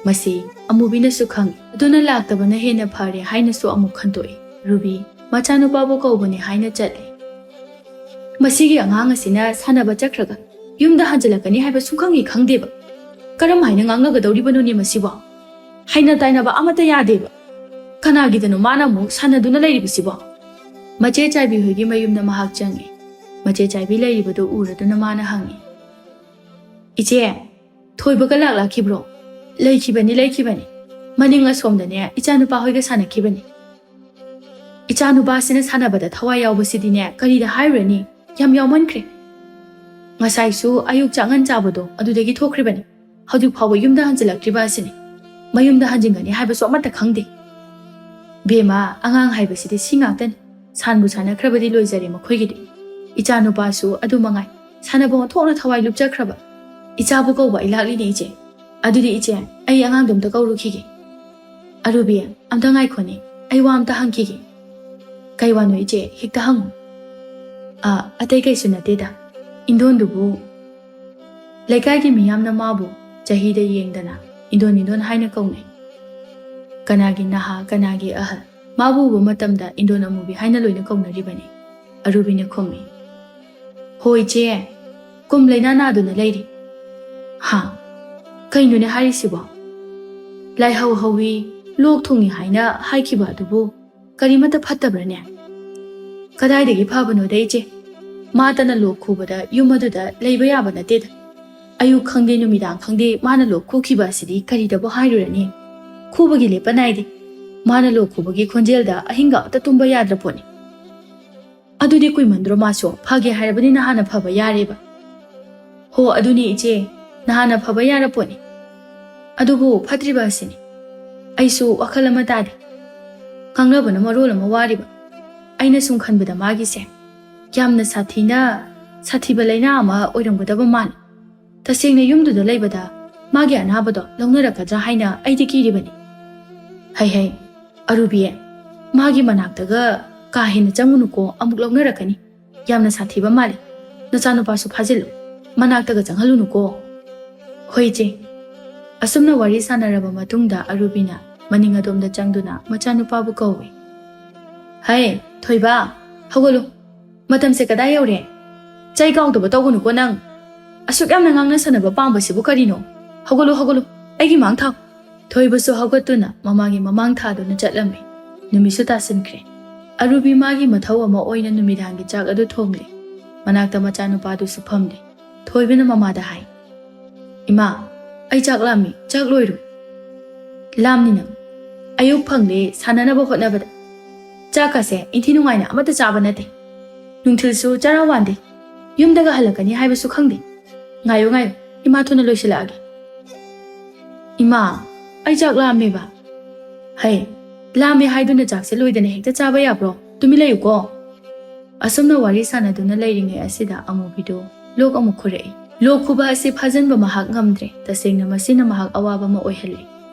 ꯃꯁꯤ ꯑꯃꯨꯕꯤꯅꯁꯨ ꯈꯪꯏ꯫ ꯑꯗꯨꯅ ꯂꯥꯛꯇꯕꯅ ꯍꯦꯟꯅ ꯐꯔꯦ ꯍꯥꯏꯅꯁꯨ ꯑꯃꯨꯛ ꯈꯟꯗꯣꯛꯏ꯫ ꯔꯨꯕꯤ ꯃꯆꯥꯅꯨꯄꯥꯕꯨ ꯀꯧꯕꯅꯤ ꯍꯥꯏꯅ ꯆꯠꯂꯤ꯫ "ꯃꯁꯤꯒꯤ ꯑꯉꯥꯡ ꯑꯁꯤꯅ ꯁꯥꯟꯅꯕ ꯆꯠꯈ꯭ꯔꯒ ꯌꯨꯝꯗ ꯍꯟꯖꯤꯜꯂꯛꯀꯅꯤ ꯍꯥꯏꯕ ꯁꯨꯡꯈꯪ ꯍꯦꯛ ꯈꯪꯗꯦꯕ꯫ ꯀꯔꯝ ꯍꯥꯏꯅ ꯉꯥꯡꯅꯒꯗꯧꯔꯤꯕꯅꯣꯅꯦ ꯃꯁꯤꯕꯣ? ꯍꯥꯏꯅ ꯇꯥꯏꯅꯕ ꯑꯃꯠꯇ ꯌꯥꯗꯦꯕ꯫ ꯀꯅꯥꯒꯤꯗꯅꯣ ꯃꯥꯅ ꯑꯃꯨꯛ ꯁꯥꯟꯅꯗꯨꯅ ꯂꯩꯔꯤꯕꯁꯤꯕꯣ?" ꯃꯆꯦ ꯆꯥꯏꯕꯤ ꯍꯣꯏꯒꯤ ꯃꯌꯨꯝꯗ ꯃꯍꯥꯛ ꯆꯪꯉꯤ꯫ ꯃꯆꯦ ꯆꯥꯏꯕꯤ ꯂꯩꯔꯤꯕꯗꯨ ꯎꯔꯗꯨꯅ ꯃꯥꯅ ꯍꯪꯉꯤ, "ꯏꯆꯦ, ꯊꯣꯏꯕꯒ ꯂꯥꯛꯂꯥꯛꯈꯤꯕ꯭ꯔꯣ?" ꯂꯩꯈꯤꯕꯅꯤ, ꯂꯩꯈꯤꯕꯅꯤ꯫ ꯃꯅꯤꯡ ꯑꯁꯣꯝꯗꯅꯦ, ꯏꯆꯥꯅꯨꯄꯥ ꯍꯣꯏꯒ ꯁꯥꯟꯅꯈꯤꯕꯅꯤ꯫ ꯏꯆꯥꯅꯨꯄꯥꯁꯤꯅ ꯁꯥꯟꯅꯕꯗ ꯊꯋꯥꯏ ꯌꯥꯎꯕꯁꯤꯗꯤꯅꯦ, ꯀꯔꯤꯗ ꯍꯥꯏꯔꯨꯔꯅꯤ? ꯌꯥꯝ ꯌꯥꯎꯃꯟꯈ꯭ꯔꯦ꯫ ꯉꯁꯥꯏꯁꯨ ꯑꯌꯨꯛ ꯆꯥꯛꯉꯟ ꯆꯥꯕꯗꯣ ꯑꯗꯨꯗꯒꯤ ꯊꯣꯛꯈ꯭ꯔꯤꯕꯅꯤ꯫ ꯍꯧꯖꯤꯛ ꯐꯥꯎꯕ ꯌꯨꯝꯗ ꯍꯟꯖꯤꯜꯂꯛꯇ꯭ꯔꯤꯕ ꯑꯁꯤꯅꯤ꯫ ꯃꯌꯨꯝꯗ ꯍꯟꯖꯤꯟꯒꯅꯤ ꯍꯥꯏꯕꯁꯨ ꯑꯃꯠꯇ ꯈꯪꯗꯦ꯫ ꯕꯦꯝꯃ, ꯑꯉꯥꯡ ꯍꯥꯏꯕꯁꯤꯗꯤ ꯁꯤ ꯉꯥꯛꯇꯅꯤ꯫ ꯁꯥꯟꯕꯨ ꯁꯥꯟꯅꯈ꯭ꯔꯕꯗꯤ ꯂꯣꯏꯖꯔꯦ ꯃꯈꯣꯏꯒꯤꯗꯤ꯫ ꯏꯆꯥꯅꯨꯄꯥꯁꯨ ꯑꯗꯨ ꯃꯉꯥꯏ꯫ ꯁꯥꯟꯅꯕ ꯑꯣꯟꯊꯣꯛꯅ ꯊꯋꯥꯏ ꯂꯨꯞꯆꯈ꯭ꯔꯕ꯫ ꯏꯆꯥꯕꯨ ꯀꯧꯕ ꯑꯩ ꯂꯥꯛꯂꯤꯅꯦ, ꯏꯆꯦ꯫ ꯑꯗꯨꯗꯤ ꯏꯆꯦ, ꯑꯩ ꯑꯉꯥꯡꯗꯣ ꯑꯝꯇ ꯀꯧꯔꯨꯈꯤꯒꯦ꯫ ꯑꯔꯨꯕꯤ, ꯑꯝꯇ ꯉꯥꯏꯈꯣꯅꯦ, ꯑꯩ ꯋꯥ ꯑꯝꯇ ꯍꯪꯈꯤꯒꯦ꯫ ꯀꯩ ꯋꯥꯅꯣ ꯏꯆꯦ? ꯍꯦꯛꯇ ꯍꯪꯉꯨ꯫ ꯑꯥ, ꯑꯇꯩ ꯀꯩꯁꯨ ꯅꯠꯇꯦꯗ꯫ ꯏꯟꯗꯣꯟꯗꯨꯕꯨ ꯂꯩꯀꯥꯏꯒꯤ ꯃꯤꯌꯥꯝꯅ ꯃꯥꯕꯨ ꯆꯍꯤꯗ ꯌꯦꯡꯗꯅ ꯏꯟꯗꯣꯟ ꯏꯟꯗꯣꯟ ꯍꯥꯏꯅ ꯀꯧꯅꯩ꯫ ꯀꯅꯥꯒꯤ ꯅꯍꯥ, ꯀꯅꯥꯒꯤ ꯑꯍꯜ, ꯃꯥꯕꯨ ꯎꯕ ꯃꯇꯝꯗ ꯏꯟꯗꯣꯟ ꯑꯃꯨꯕꯤ ꯍꯥꯏꯅ ꯂꯣꯏꯅ ꯀꯧꯅꯔꯤꯕꯅꯤ꯫ ꯑꯔꯨꯕꯤꯅ ꯈꯨꯝꯃꯤ, "ꯍꯣꯏ ꯏꯆꯦ, ꯀꯨꯝ ꯂꯩꯅꯥ ꯅꯥꯗꯨꯅ ꯂꯩꯔꯤ꯫" "ꯍꯥ? ꯀꯩꯅꯣꯅꯦ ꯍꯥꯏꯔꯤꯁꯤꯕꯣ? ꯂꯥꯏꯍꯧ ꯍꯧꯋꯤ, ꯂꯣꯛ ꯊꯨꯡꯉꯤ ꯍꯥꯏꯅ ꯍꯥꯏꯈꯤꯕ ꯑꯗꯨꯕꯨ ꯀꯔꯤꯃꯠꯇ ꯐꯠꯇꯕ꯭ꯔꯅꯦ?" "ꯀꯗꯥꯏꯗꯒꯤ ꯐꯕꯅꯣꯗ ꯏꯆꯦ? ꯃꯥꯇꯅ ꯂꯣꯛ ꯈꯨꯕꯗ ꯌꯨꯝ ꯑꯗꯨꯗ ꯂꯩꯕ ꯌꯥꯕ ꯅꯠꯇꯦꯗ꯫ ꯑꯌꯨꯛ ꯈꯪꯗꯦ, ꯅꯨꯃꯤꯗꯥꯡ ꯈꯪꯗꯦ, ꯃꯥꯅ ꯂꯣꯛ ꯈꯨꯈꯤꯕ ꯑꯁꯤꯗꯤ ꯀꯔꯤꯗꯕꯨ ꯍꯥꯏꯔꯨꯔꯅꯤ? ꯈꯨꯕꯒꯤ ꯂꯦꯞꯄ ꯅꯥꯏꯗꯦ꯫ ꯃꯥꯅ ꯂꯣꯛ ꯈꯨꯕꯒꯤ ꯈꯣꯟꯖꯦꯜꯗ ꯑꯍꯤꯡꯒ ꯑꯃꯇ ꯇꯨꯝꯕ ꯌꯥꯗ꯭ꯔ ꯄꯣꯠꯅꯤ꯫" "ꯑꯗꯨꯗꯤ ꯀꯨꯏꯃꯟꯗ꯭ꯔꯣ? ꯃꯥꯁꯨ ꯐꯒꯦ ꯍꯥꯏꯔꯕꯗꯤ ꯅꯍꯥꯟꯅ ꯐꯕ ꯌꯥꯔꯦꯕ꯫" "ꯍꯣ, ꯑꯗꯨꯅꯤ ꯏꯆꯦ, ꯅꯍꯥꯟꯅ ꯐꯕ ꯌꯥꯔ ꯄꯣꯠꯅꯤ꯫ ꯑꯗꯨꯕꯨ ꯐꯠꯇ꯭ꯔꯤꯕ ꯑꯁꯤꯅꯤ꯫ ꯑꯩꯁꯨ ꯋꯥꯈꯜ ꯑꯃ ꯇꯥꯗꯦ꯫ ꯉꯥꯡꯅꯕꯅ ꯃꯔꯣꯜ ꯑꯃ ꯋꯥꯔꯤꯕ꯫ ꯑꯩꯅ ꯁꯨꯝ ꯈꯟꯕꯗ ꯃꯥꯒꯤꯁꯦ ꯌꯥꯝꯅ ꯁꯥꯊꯤꯅ, ꯁꯥꯊꯤꯕ ꯂꯥꯏꯅꯥ ꯑꯃ ꯑꯣꯏꯔꯝꯒꯗꯕ ꯃꯥꯜꯂꯤ꯫ ꯇꯁꯦꯡꯅ ꯌꯨꯝꯗꯨꯗ ꯂꯩꯕꯗ ꯃꯥꯒꯤ ꯑꯅꯥꯕꯗꯣ ꯂꯧꯅꯔꯛꯀꯗ꯭ꯔꯥ ꯍꯥꯏꯅ ꯑꯩꯗꯤ ꯀꯤꯔꯤꯕꯅꯤ꯫" "ꯍꯩ ꯍꯩ, ꯑꯔꯨꯕꯤ, ꯃꯥꯒꯤ ꯃꯅꯥꯛꯇꯒ ꯀꯥ ꯍꯦꯟꯅ ꯆꯪꯉꯨꯅꯨꯀꯣ, ꯑꯃꯨꯛ ꯂꯧꯅꯔꯛꯀꯅꯤ꯫ ꯌꯥꯝꯅ ꯁꯥꯊꯤꯕ ꯃꯥꯜꯂꯤ꯫ ꯅꯆꯥꯅꯨꯄꯥꯁꯨ ꯐꯥꯖꯤꯜꯂꯨ, ꯃꯅꯥꯛꯇꯒ ꯆꯪꯍꯜꯂꯨꯅꯨꯀꯣ꯫" "ꯍꯣꯏ ꯏꯆꯦ꯫" ꯑꯁꯨꯝꯅ ꯋꯥꯔꯤ ꯁꯥꯟꯅꯔꯕ ꯃꯇꯨꯡꯗ ꯑꯔꯨꯕꯤꯅ ꯃꯅꯤꯡ ꯑꯗꯣꯝꯗ ꯆꯪꯗꯨꯅ ꯃꯆꯥꯅꯨꯄꯥꯕꯨ ꯀꯧꯏ꯫ "ꯍꯩ, ꯊꯣꯏꯕ, ꯍꯧꯒꯠꯂꯨ꯫ ꯃꯇꯝꯁꯦ ꯀꯗꯥꯏ ꯌꯧꯔꯦ? ꯆꯩ ꯀꯥꯎꯗꯕ ꯇꯧꯒꯅꯨꯀꯣ ꯅꯪ꯫ ꯑꯁꯨꯛ ꯌꯥꯝꯅ ꯉꯥꯡꯅ ꯁꯥꯟꯅꯕ ꯄꯥꯝꯕꯁꯤꯕꯨ ꯀꯔꯤꯅꯣ? ꯍꯧꯒꯠꯂꯨ, ꯍꯧꯒꯠꯂꯨ, ꯑꯩꯒꯤ ꯃꯥꯡ ꯊꯥꯎ꯫" ꯊꯣꯏꯕꯁꯨ ꯍꯧꯒꯠꯇꯨꯅ ꯃꯃꯥꯒꯤ ꯃꯃꯥꯡ ꯊꯥꯗꯨꯅ ꯆꯠꯂꯝꯃꯤ꯫ ꯅꯨꯃꯤꯠꯁꯨ ꯇꯥꯁꯤꯟꯈ꯭ꯔꯦ꯫ ꯑꯔꯨꯕꯤ ꯃꯥꯒꯤ ꯃꯊꯧ ꯑꯃ ꯑꯣꯏꯅ ꯅꯨꯃꯤꯗꯥꯡꯒꯤ ꯆꯥꯛ ꯑꯗꯨ ꯊꯣꯡꯂꯤ꯫ ꯃꯅꯥꯛꯇ ꯃꯆꯥꯅꯨꯄꯥꯗꯨꯁꯨ ꯐꯝꯂꯤ꯫ ꯊꯣꯏꯕꯅ ꯃꯃꯥꯗ ꯍꯥꯏ, "ꯏꯃꯥ, "ꯑꯩ ꯆꯥꯛ ꯂꯥꯝꯃꯤ, ꯆꯥꯛ ꯂꯣꯏꯔꯨ꯫" "ꯂꯥꯝꯅꯤ ꯅꯪ꯫ ꯑꯌꯨꯛ ꯐꯪꯂꯦ ꯁꯥꯟꯅꯅꯕ ꯍꯣꯠꯅꯕꯗ꯫ ꯆꯥꯛꯀꯁꯦ ꯏꯟꯊꯤ ꯅꯨꯡꯉꯥꯏꯅ ꯑꯃꯠꯇ ꯆꯥꯕ ꯅꯠꯇꯦ꯫ ꯅꯨꯡꯊꯤꯜꯁꯨ ꯆꯔꯥ ꯋꯥꯟꯗꯦ꯫ ꯌꯨꯝꯗꯒ ꯍꯜꯂꯛꯀꯅꯤ ꯍꯥꯏꯕꯁꯨ ꯈꯪꯗꯦ꯫ ꯉꯥꯏꯌꯨ, ꯉꯥꯏꯌꯨ, ꯏꯃꯥ ꯊꯨꯅ ꯂꯣꯏꯁꯤꯜꯂꯛꯑꯒꯦ꯫" "ꯏꯃꯥ, ꯑꯩ ꯆꯥꯛ ꯂꯥꯝꯃꯦꯕ꯫" "ꯍꯩ, ꯂꯥꯝꯃꯦ ꯍꯥꯏꯗꯨꯅ ꯆꯥꯛꯁꯦ ꯂꯣꯏꯗꯅ ꯍꯦꯛꯇ ꯆꯥꯕ ꯌꯥꯕ꯭ꯔꯣ? ꯇꯨꯃꯤꯟ ꯂꯩꯌꯨꯀꯣ꯫" ꯑꯁꯨꯝꯅ ꯋꯥꯔꯤ ꯁꯥꯟꯅꯗꯨꯅ ꯂꯩꯔꯤꯉꯩ ꯑꯁꯤꯗ ꯑꯃꯨꯕꯤꯗꯨ ꯂꯣꯛ ꯑꯃꯨꯛ ꯈꯨꯔꯛꯏ꯫ ꯂꯣꯛ ꯈꯨꯕ ꯑꯁꯤ ꯐꯥꯖꯤꯟꯕ ꯃꯍꯥꯛ ꯉꯝꯗ꯭ꯔꯦ꯫ ꯇꯁꯦꯡꯅ ꯃꯁꯤꯅ ꯃꯍꯥꯛ ꯑꯋꯥꯕ ꯑꯃ ꯑꯣꯏꯍꯜꯂꯦ꯫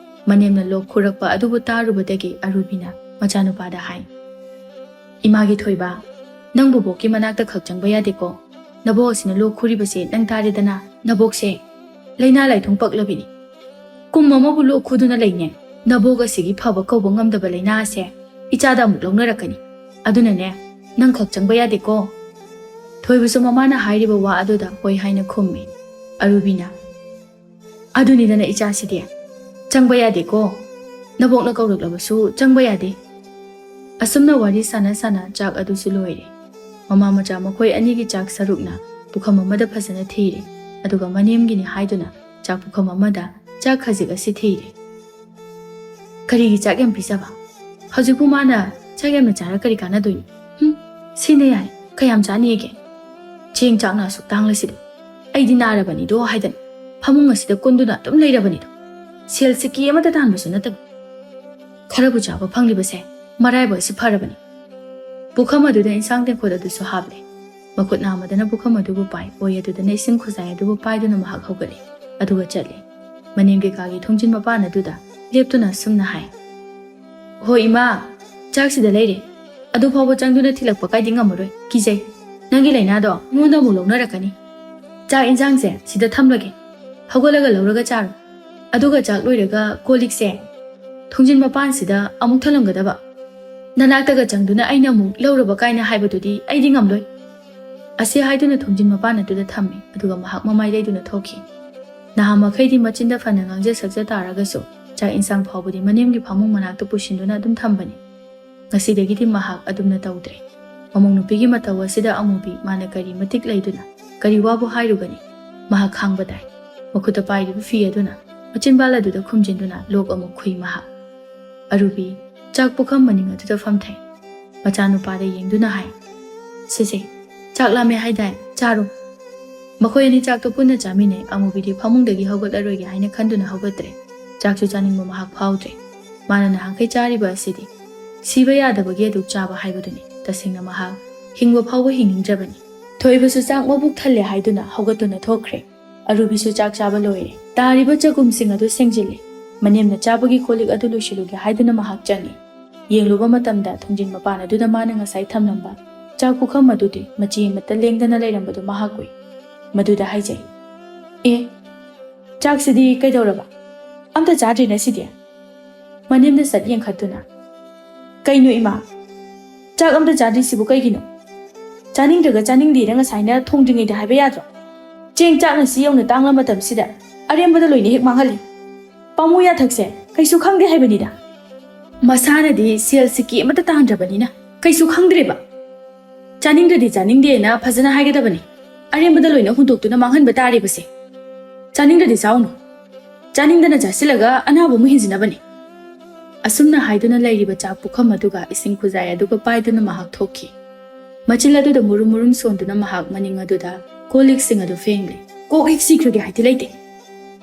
ꯃꯅꯦꯝꯅ ꯂꯣꯛ ꯈꯨꯔꯛꯄ ꯑꯗꯨꯕꯨ ꯇꯥꯔꯨꯕꯗꯒꯤ ꯑꯔꯨꯕꯤꯅ ꯃꯆꯥꯅꯨꯄꯥꯗ ꯍꯥꯏ, "ꯏꯃꯥꯒꯤ ꯊꯣꯏꯕ, ꯅꯪ ꯕꯣꯕꯣꯛꯀꯤ ꯃꯅꯥꯛꯇ ꯈꯛ ꯆꯪꯕ ꯌꯥꯗꯦꯀꯣ꯫ ꯅꯕꯣꯛ ꯑꯁꯤꯅ ꯂꯣꯛ ꯈꯨꯔꯤꯕꯁꯦ ꯅꯪ ꯇꯥꯔꯦꯗꯅ꯫ ꯅꯕꯣꯛꯁꯦ ꯂꯥꯏꯅꯥ ꯂꯥꯏꯊꯨꯡ ꯄꯛꯂꯕꯤꯅꯤ꯫ ꯀꯨꯝ ꯑꯃꯕꯨ ꯂꯣꯛ ꯈꯨꯗꯨꯅ ꯂꯩꯅꯦ꯫ ꯅꯕꯣꯛ ꯑꯁꯤꯒꯤ ꯐꯕ ꯀꯧꯕ ꯉꯝꯗꯕ ꯂꯥꯏꯅꯥ ꯑꯁꯦ ꯏꯆꯥꯗ ꯑꯃꯨꯛ ꯂꯧꯅꯔꯛꯀꯅꯤ꯫ ꯑꯗꯨꯅꯅꯦ, ꯅꯪ ꯈꯛ ꯆꯪꯕ ꯌꯥꯗꯦꯀꯣ꯫" ꯊꯣꯏꯕꯁꯨ ꯃꯃꯥꯅ ꯍꯥꯏꯔꯤꯕ ꯋꯥ ꯑꯗꯨꯗ ꯍꯣꯏ ꯍꯥꯏꯅ ꯈꯨꯝꯃꯤ꯫ ꯑꯔꯨꯕꯤꯅ, "ꯑꯗꯨꯅꯤꯗꯅ ꯏꯆꯥꯁꯤꯗꯤ꯫ ꯆꯪꯕ ꯌꯥꯗꯦꯀꯣ꯫ ꯅꯕꯣꯛꯅ ꯀꯧꯔꯛꯂꯕꯁꯨ ꯆꯪꯕ ꯌꯥꯗꯦ꯫" ꯑꯁꯨꯝꯅ ꯋꯥꯔꯤ ꯁꯥꯟꯅ ꯁꯥꯟꯅ ꯆꯥꯛ ꯑꯗꯨꯁꯨ ꯂꯣꯏꯔꯦ꯫ ꯃꯃꯥ ꯃꯆꯥ ꯃꯈꯣꯏ ꯑꯅꯤꯒꯤ ꯆꯥꯛ ꯁꯔꯨꯛꯅ ꯄꯨꯈꯝ ꯑꯃꯗ ꯐꯖꯅ ꯊꯤꯔꯦ꯫ ꯑꯗꯨꯒ ꯃꯅꯦꯝꯒꯤꯅꯤ ꯍꯥꯏꯗꯨꯅ ꯆꯥꯛ ꯄꯨꯈꯝ ꯑꯃꯗ ꯆꯥꯛ ꯈꯖꯤꯛ ꯑꯁꯤ ꯊꯤꯔꯦ꯫ "ꯀꯔꯤꯒꯤ ꯆꯥꯛ ꯌꯥꯝ ꯄꯤꯖꯕ? ꯍꯧꯖꯤꯛꯄꯨ ꯃꯥꯅ ꯆꯥꯛ ꯌꯥꯝꯅ ꯆꯥꯔ ꯀꯔꯤ ꯀꯥꯟꯅꯗꯣꯏꯅꯣ? ꯍꯨꯝ, ꯁꯤꯅ ꯌꯥꯏ, ꯀꯌꯥꯝ ꯆꯥꯅꯤꯒꯦ? ꯆꯦꯡ ꯆꯥꯛꯅ ꯑꯁꯨꯛ ꯇꯥꯡꯂꯁꯤꯗꯤ꯫ ꯑꯩꯗꯤ ꯅꯥꯔꯕꯅꯤꯗꯣ ꯍꯥꯏꯗꯅ ꯐꯃꯨꯡ ꯑꯁꯤꯗ ꯀꯨꯟꯗꯨꯅ ꯑꯗꯨꯝ ꯂꯩꯔꯕꯅꯤꯗꯣ꯫ ꯁꯦꯜ ꯁꯤꯀꯤ ꯑꯃꯠꯇ ꯇꯥꯟꯕꯁꯨ ꯅꯠꯇꯕ꯫ ꯈꯔꯕꯨ ꯆꯥꯕ ꯐꯪꯂꯤꯕꯁꯦ ꯃꯔꯥꯏꯕꯛ ꯑꯁꯤ ꯐꯔꯕꯅꯤ꯫" ꯄꯨꯈꯝ ꯑꯗꯨꯗ ꯏꯟꯁꯥꯡ ꯇꯦꯡꯀꯣꯠ ꯑꯗꯨꯁꯨ ꯍꯥꯞꯂꯦ꯫ ꯃꯈꯨꯠ ꯅꯥꯝꯃꯗꯅ ꯄꯨꯈꯝ ꯑꯗꯨꯕꯨ ꯄꯥꯏ, ꯑꯣꯏ ꯑꯗꯨꯗꯅ ꯏꯁꯤꯡ ꯈꯨꯖꯥꯏ ꯑꯗꯨꯕꯨ ꯄꯥꯏꯗꯨꯅ ꯃꯍꯥꯛ ꯍꯧꯒꯠꯂꯦ꯫ ꯑꯗꯨꯒ ꯆꯠꯂꯦ꯫ ꯃꯅꯤꯡꯒꯤ ꯀꯥꯒꯤ ꯊꯣꯡꯖꯤꯟ ꯃꯄꯥꯟ ꯑꯗꯨꯗ ꯂꯦꯞꯇꯨꯅ ꯑꯁꯨꯝꯅ ꯍꯥꯏ, "ꯍꯣꯏ ꯏꯃꯥ, ꯆꯥꯛꯁꯤꯗ ꯂꯩꯔꯦ꯫ ꯑꯗꯨ ꯐꯥꯎꯕ ꯆꯪꯗꯨꯅ ꯊꯤꯜꯂꯛꯄ ꯀꯥꯏꯗꯤ ꯉꯝꯃꯔꯣꯏ, ꯀꯤꯖꯩ꯫ ꯅꯪꯒꯤ ꯂꯥꯏꯅꯥꯗꯣ ꯃꯤꯉꯣꯟꯗ ꯑꯃꯨꯛ ꯂꯧꯅꯔꯛꯀꯅꯤ꯫ ꯆꯥꯛ ꯏꯟꯁꯥꯡꯁꯦ ꯁꯤꯗ ꯊꯝꯂꯒꯦ꯫ ꯍꯧꯒꯠꯂꯒ ꯂꯧꯔꯒ ꯆꯥꯔꯣ꯫ ꯑꯗꯨꯒ ꯆꯥꯛ ꯂꯣꯏꯔꯒ ꯀꯣꯜ ꯂꯤꯛꯁꯦ ꯊꯣꯡꯖꯤꯟ ꯃꯄꯥꯟꯁꯤꯗ ꯑꯃꯨꯛ ꯊꯝꯂꯝꯒꯗꯕ꯫ ꯅꯅꯥꯛꯇꯒ ꯆꯪꯗꯨꯅ ꯑꯩꯅ ꯑꯃꯨꯛ ꯂꯧꯔꯕ ꯀꯥꯏꯅ ꯍꯥꯏꯕꯗꯨꯗꯤ ꯑꯩꯗꯤ ꯉꯝꯂꯣꯏ꯫" ꯑꯁꯤ ꯍꯥꯏꯗꯨꯅ ꯊꯣꯡꯖꯤꯟ ꯃꯄꯥꯟ ꯑꯗꯨꯗ ꯊꯝꯃꯤ, ꯑꯗꯨꯒ ꯃꯍꯥꯛ ꯃꯃꯥꯏ ꯂꯩꯗꯨꯅ ꯊꯣꯛꯈꯤ꯫ ꯅꯍꯥ ꯃꯈꯩꯗꯤ ꯃꯆꯤꯟꯗ ꯐꯅ ꯉꯥꯡꯖ ꯁꯛꯆ ꯇꯥꯔꯒꯁꯨ ꯆꯥꯛ ꯏꯟꯁꯥꯡ ꯐꯥꯎꯕꯗꯤ ꯃꯅꯦꯝꯒꯤ ꯐꯃꯨꯡ ꯃꯅꯥꯛꯇ ꯄꯨꯁꯤꯟꯗꯨꯅ ꯑꯗꯨꯝ ꯊꯝꯕꯅꯤ꯫ ꯉꯁꯤꯗꯒꯤꯗꯤ ꯃꯍꯥꯛ ꯑꯗꯨꯝꯅ ꯇꯧꯗ꯭ꯔꯦ꯫ ꯃꯃꯧ ꯅꯨꯄꯤꯒꯤ ꯃꯇꯧ ꯑꯁꯤꯗ ꯑꯃꯨꯕꯤ ꯃꯥꯅ ꯀꯔꯤ ꯃꯇꯤꯛ ꯂꯩꯗꯨꯅ ꯀꯔꯤ ꯋꯥꯕꯨ ꯍꯥꯏꯔꯨꯒꯅꯤ? ꯃꯍꯥꯛ ꯈꯥꯡꯕ ꯇꯥꯏ꯫ ꯃꯈꯨꯠꯇ ꯄꯥꯏꯔꯤꯕ ꯐꯤ ꯑꯗꯨꯅ ꯃꯆꯤꯟꯕꯥꯜ ꯑꯗꯨꯗ ꯈꯨꯝꯖꯤꯟꯗꯨꯅ ꯂꯣꯛ ꯑꯃꯨꯛ ꯈꯨꯏ ꯃꯍꯥꯛ꯫ ꯑꯔꯨꯕꯤ ꯆꯥꯛ ꯄꯨꯈꯝ ꯃꯅꯤꯡ ꯑꯗꯨꯗ ꯐꯝꯊꯩ꯫ ꯃꯆꯥꯅꯨꯄꯥꯗ ꯌꯦꯡꯗꯨꯅ ꯍꯥꯏ, "ꯁꯦꯁꯦ, ꯆꯥꯛ ꯂꯥꯝꯃꯦ ꯍꯥꯏꯗꯥꯏ, ꯆꯥꯔꯣ꯫" ꯃꯈꯣꯏ ꯑꯅꯤ ꯆꯥꯛꯇꯣ ꯄꯨꯟꯅ ꯆꯥꯃꯤꯟꯅꯩ꯫ ꯑꯃꯨꯕꯤꯗꯤ ꯐꯃꯨꯡꯗꯒꯤ ꯍꯧꯒꯠꯂꯔꯣꯏꯒꯦ ꯍꯥꯏꯅ ꯈꯟꯗꯨꯅ ꯍꯧꯒꯠꯇ꯭ꯔꯦ꯫ ꯆꯥꯛꯁꯨ ꯆꯥꯅꯤꯡꯕ ꯃꯍꯥꯛ ꯐꯥꯎꯗ꯭ꯔꯦ꯫ ꯃꯥꯅ ꯅꯍꯥꯟꯈꯩ ꯆꯥꯔꯤꯕ ꯑꯁꯤꯗꯤ ꯁꯤꯕ ꯌꯥꯗꯕꯒꯤ ꯑꯗꯨꯛ ꯆꯥꯕ ꯍꯥꯏꯕꯗꯨꯅꯤ꯫ ꯇꯁꯦꯡꯅ ꯃꯍꯥꯛ ꯍꯤꯡꯕ ꯐꯥꯎꯕ ꯍꯤꯡꯅꯤꯡꯗ꯭ꯔꯕꯅꯤ꯫ ꯊꯣꯏꯕꯁꯨ ꯆꯥꯛ ꯃꯕꯨꯛ ꯊꯜꯂꯦ ꯍꯥꯏꯗꯨꯅ ꯍꯧꯒꯠꯇꯨꯅ ꯊꯣꯛꯈ꯭ꯔꯦ꯫ ꯑꯔꯨꯕꯤꯁꯨ ꯆꯥꯛ ꯆꯥꯕ ꯂꯣꯏꯔꯦ꯫ ꯇꯥꯔꯤꯕ ꯆꯒꯨꯝꯁꯤꯡ ꯑꯗꯨ ꯁꯦꯡꯖꯤꯜꯂꯤ꯫ ꯃꯅꯦꯝꯅ ꯆꯥꯕꯒꯤ ꯀꯣꯜ ꯂꯤꯛ ꯑꯗꯨ ꯂꯣꯏꯁꯤꯜꯂꯨꯒꯦ ꯍꯥꯏꯗꯨꯅ ꯃꯍꯥꯛ ꯆꯪꯏ꯫ ꯌꯦꯡꯂꯨꯕ ꯃꯇꯝꯗ ꯊꯣꯡꯖꯤꯟ ꯃꯄꯥꯟ ꯑꯗꯨꯗ ꯃꯥꯅ ꯉꯁꯥꯏ ꯊꯝꯂꯝꯕ ꯆꯥꯛ ꯄꯨꯈꯝ ꯑꯗꯨꯗꯤ ꯃꯆꯤ ꯑꯃꯠꯇ ꯂꯦꯡꯗꯅ ꯂꯩꯔꯝꯕꯗꯨ ꯃꯍꯥꯛ ꯎꯏ꯫ ꯃꯗꯨꯗ ꯍꯥꯏꯖꯩ, "ꯑꯦ, ꯆꯥꯛꯁꯤꯗꯤ ꯀꯩꯗꯧꯔꯕ? ꯑꯝꯇ ꯆꯥꯗ꯭ꯔꯤ ꯉꯁꯤꯗꯤ?" ꯃꯅꯦꯝꯅ ꯁꯠ ꯌꯦꯡꯈꯠꯇꯨꯅ, "ꯀꯩꯅꯣ ꯏꯃꯥ? ꯆꯥꯛ ꯑꯝꯇ ꯆꯥꯗ꯭ꯔꯤꯁꯤꯕꯨ ꯀꯩꯒꯤꯅꯣ? ꯆꯥꯅꯤꯡꯗ꯭ꯔꯒ ꯆꯥꯅꯤꯡꯗꯦꯅ ꯉꯁꯥꯏꯅ ꯊꯣꯡꯗ꯭ꯔꯤꯉꯩꯗ ꯍꯥꯏꯕ ꯌꯥꯗ꯭ꯔꯣ? ꯆꯦꯡ ꯆꯥꯛꯅ ꯁꯤ ꯌꯧꯅ ꯇꯥꯡꯂ ꯃꯇꯝꯁꯤꯗ ꯑꯔꯦꯝꯕꯗ ꯂꯣꯏꯅ ꯍꯦꯛ ꯃꯥꯡꯍꯜꯂꯤ꯫ ꯄꯥꯝꯃꯨ ꯌꯥꯊꯛꯁꯦ ꯀꯩꯁꯨ ꯈꯪꯗꯦ ꯍꯥꯏꯕꯅꯤꯗ꯫ ꯃꯁꯥꯅꯗꯤ ꯁꯦꯜ ꯁꯤꯀꯤ ꯑꯃꯠꯇ ꯇꯥꯟꯗ꯭ꯔꯕꯅꯤꯅ ꯀꯩꯁꯨ ꯈꯪꯗ꯭ꯔꯦꯕ꯫ ꯆꯥꯅꯤꯡꯗ꯭ꯔꯗꯤ ꯆꯥꯅꯤꯡꯗꯦꯅ ꯐꯖꯅ ꯍꯥꯏꯒꯗꯕꯅꯤ꯫ ꯑꯔꯦꯝꯕꯗ ꯂꯣꯏꯅ ꯍꯨꯟꯗꯣꯛꯇꯨꯅ ꯃꯥꯡꯍꯟꯕ ꯇꯥꯔꯤꯕꯁꯦ꯫ ꯆꯥꯅꯤꯡꯗ꯭ꯔꯗꯤ ꯆꯥꯎꯅꯨ꯫ ꯆꯥꯅꯤꯡꯗꯅ ꯆꯥꯁꯤꯜꯂꯒ ꯑꯅꯥꯕ ꯑꯃꯨꯛ ꯍꯦꯟꯖꯤꯟꯅꯕꯅꯤ꯫" ꯑꯁꯨꯝꯅ ꯍꯥꯏꯗꯨꯅ ꯂꯩꯔꯤꯕ ꯆꯥꯛ ꯄꯨꯈꯝ ꯑꯗꯨꯒ ꯏꯁꯤꯡ ꯈꯨꯖꯥꯏ ꯑꯗꯨꯒ ꯄꯥꯏꯗꯨꯅ ꯃꯍꯥꯛ ꯊꯣꯛꯈꯤ꯫ ꯃꯆꯤꯜ ꯑꯗꯨꯗ ꯃꯨꯔꯨꯝ ꯃꯨꯔꯨꯝ ꯁꯣꯟꯗꯨꯅ ꯃꯍꯥꯛ ꯃꯅꯤꯡ ꯑꯗꯨꯗ ꯀꯣꯜ ꯂꯤꯛꯁꯤꯡ ꯑꯗꯨ ꯐꯦꯡꯂꯤ꯫ ꯀꯣꯛ ꯍꯦꯛ ꯁꯤꯈ꯭ꯔꯒꯦ ꯍꯥꯏꯗꯤ ꯂꯩꯇꯦ꯫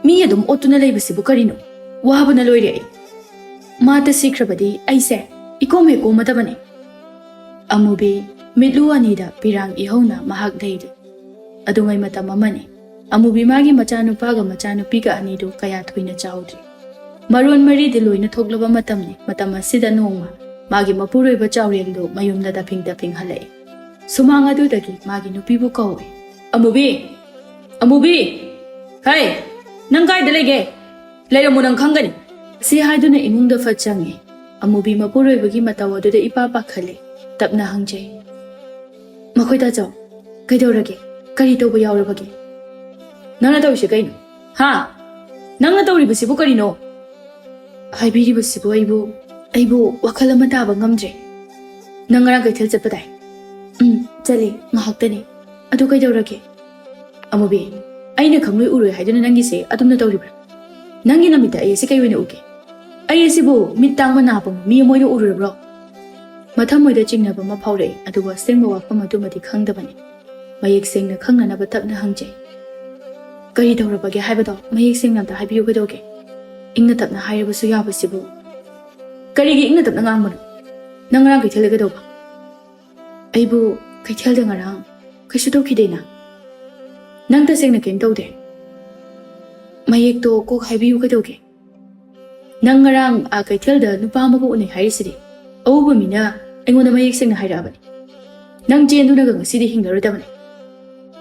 ꯃꯤ ꯑꯗꯨꯝ ꯑꯣꯠꯇꯨꯅ ꯂꯩꯕꯁꯤꯕꯨ ꯀꯔꯤꯅꯣ? ꯋꯥꯕꯅ ꯂꯣꯏꯔꯦ ꯑꯩ꯫ ꯃꯥꯇ ꯁꯤꯈ꯭ꯔꯕꯗꯤ ꯑꯩꯁꯦ ꯏꯀꯣꯝ ꯍꯦꯛ ꯀꯣꯝꯃꯗꯕꯅꯤ꯫ ꯑꯃꯨꯕꯤ ꯃꯤꯠꯂꯨ ꯑꯅꯤꯗ ꯄꯤꯔꯥꯡ ꯏꯍꯧꯅ ꯃꯍꯥꯛ ꯂꯩꯔꯤ꯫ ꯑꯗꯨꯉꯩ ꯃꯇꯝ ꯑꯃꯅꯤ꯫ ꯑꯃꯨꯕꯤ ꯃꯥꯒꯤ ꯃꯆꯥꯅꯨꯄꯥꯒ ꯃꯆꯥꯅꯨꯄꯤꯒ ꯑꯅꯤꯗꯨ ꯀꯌꯥ ꯊꯣꯏꯅ ꯆꯥꯎꯗ꯭ꯔꯤ꯫ ꯃꯔꯣꯟ ꯃꯔꯤꯗꯤ ꯂꯣꯏꯅ ꯊꯣꯛꯂꯕ ꯃꯇꯝꯅꯤ꯫ ꯃꯇꯝ ꯑꯁꯤꯗ ꯅꯣꯡꯃ ꯃꯥꯒꯤ ꯃꯄꯨꯔꯣꯏꯕ ꯆꯥꯎꯔꯦꯜꯗꯨ ꯃꯌꯨꯝꯗ ꯗꯐꯤꯡ ꯗꯐꯤꯡ ꯍꯜꯂꯛꯏ꯫ ꯁꯨꯃꯥꯡ ꯑꯗꯨꯗꯒꯤ ꯃꯥꯒꯤ ꯅꯨꯄꯤꯕꯨ ꯀꯧꯏ꯫ "ꯑꯃꯨꯕꯤ! ꯑꯃꯨꯕꯤ! ꯍꯩ! ꯅꯪ ꯀꯥꯏꯗ ꯂꯩꯒꯦ? ꯂꯩꯔꯝꯃꯨ, ꯅꯪ ꯈꯪꯒꯅꯤ!" ꯁꯤ ꯍꯥꯏꯗꯨꯅ ꯏꯃꯨꯡꯗ ꯐꯠ ꯆꯪꯏ꯫ ꯑꯃꯨꯕꯤ ꯃꯄꯨꯔꯣꯏꯕꯒꯤ ꯃꯇꯧ ꯑꯗꯨꯗ ꯏꯄꯥ ꯄꯥꯈꯠꯂꯦ꯫ ꯇꯞꯅ ꯍꯪꯖꯩ, "ꯃꯈꯣꯏ ꯇꯥꯆꯧ, ꯀꯩꯗꯧꯔꯒꯦ? ꯀꯔꯤ ꯇꯧꯕ ꯌꯥꯎꯔꯕꯒꯦ? ꯅꯪꯅ ꯇꯧꯔꯤꯁꯦ ꯀꯩꯅꯣ? ꯍꯥ? ꯅꯪꯅ ꯇꯧꯔꯤꯕꯁꯤꯕꯨ ꯀꯔꯤꯅꯣ?" ꯍꯥꯏꯕꯤꯔꯤꯕꯁꯤꯕꯨ ꯑꯩꯕꯨ, ꯑꯩꯕꯨ ꯋꯥꯈꯜ ꯑꯃ ꯇꯥꯕ ꯉꯝꯗ꯭ꯔꯦ꯫ "ꯅꯪ ꯉꯔꯥꯡ ꯀꯩꯊꯦꯜ ꯆꯠꯄꯗꯥꯏ?" "ꯎꯝ, ꯆꯠꯂꯦ, ꯉꯥꯏꯍꯥꯛꯇꯅꯤ꯫ ꯑꯗꯨ ꯀꯩꯗꯧꯔꯒꯦ?" "ꯑꯃꯨꯕꯤ, ꯑꯩꯅ ꯈꯪꯂꯣꯏ ꯎꯔꯣꯏ ꯍꯥꯏꯗꯨꯅ ꯅꯪꯒꯤꯁꯦ ꯑꯗꯨꯝꯅ ꯇꯧꯔꯤꯕ꯭ꯔꯥ? ꯅꯪꯒꯤ ꯅꯃꯤꯠꯇ ꯑꯩ ꯑꯁꯤ ꯀꯩ ꯑꯣꯏꯅ ꯎꯒꯦ? ꯑꯩ ꯑꯁꯤꯕꯨ ꯃꯤꯠ ꯇꯥꯡꯕ ꯅꯥ ꯄꯪꯕ ꯃꯤ ꯑꯃ ꯑꯣꯏꯅ ꯎꯔꯨꯔꯕ꯭ꯔꯣ? ꯃꯊꯃꯣꯏꯗ ꯆꯤꯡꯅꯕ ꯑꯃ ꯐꯥꯎꯔꯛꯏ, ꯑꯗꯨꯕꯨ ꯑꯁꯦꯡꯕ ꯋꯥꯐꯝ ꯑꯗꯨꯃꯗꯤ ꯈꯪꯗꯕꯅꯤ꯫ ꯃꯌꯦꯛ ꯁꯦꯡꯅ ꯈꯪꯅꯅꯕ ꯇꯞꯅ ꯍꯪꯖꯩ꯫ "ꯀꯔꯤ ꯇꯧꯔꯕꯒꯦ ꯍꯥꯏꯕꯗꯣ ꯃꯌꯦꯛ ꯁꯦꯡꯅ ꯑꯝꯇ ꯍꯥꯏꯕꯤꯌꯨ, ꯀꯩꯗꯧꯒꯦ? ꯏꯪꯅ ꯇꯞꯅ ꯍꯥꯏꯔꯕꯁꯨ ꯌꯥꯕꯁꯤꯕꯨ?" "ꯀꯔꯤꯒꯤ ꯏꯪꯅ ꯇꯞꯅ ꯉꯥꯡꯕꯅꯣ? ꯅꯪ ꯉꯔꯥꯡ ꯀꯩꯊꯦꯜꯗ ꯀꯩꯗꯧꯕ?" "ꯑꯩꯕꯨ ꯀꯩꯊꯦꯜꯗ ꯉꯔꯥꯡ ꯀꯩꯁꯨ ꯇꯧꯈꯤꯗꯦꯅ꯫ ꯅꯪ ꯇꯁꯦꯡꯅ ꯀꯩꯝ ꯇꯧꯗꯦ꯫ ꯃꯌꯦꯛꯇꯣ ꯀꯣꯛ ꯍꯥꯏꯕꯤꯌꯨ, ꯀꯩꯗꯧꯒꯦ? ꯅꯪ ꯉꯔꯥꯡ ꯑꯥ ꯀꯩꯊꯦꯜꯗ ꯅꯨꯄꯥ ꯑꯃꯒ ꯎꯅꯩ ꯍꯥꯏꯔꯤꯁꯤꯗꯤ꯫ ꯑꯎꯕ ꯃꯤꯅ ꯑꯩꯉꯣꯟꯗ ꯃꯌꯦꯛ ꯁꯦꯡꯅ ꯍꯥꯏꯔꯛꯑꯕꯅꯤ꯫ ꯅꯪ ꯆꯦꯟꯗꯨꯅꯒ ꯉꯁꯤꯗꯤ ꯍꯤꯡꯂꯔꯣꯏꯗꯕꯅꯤ꯫"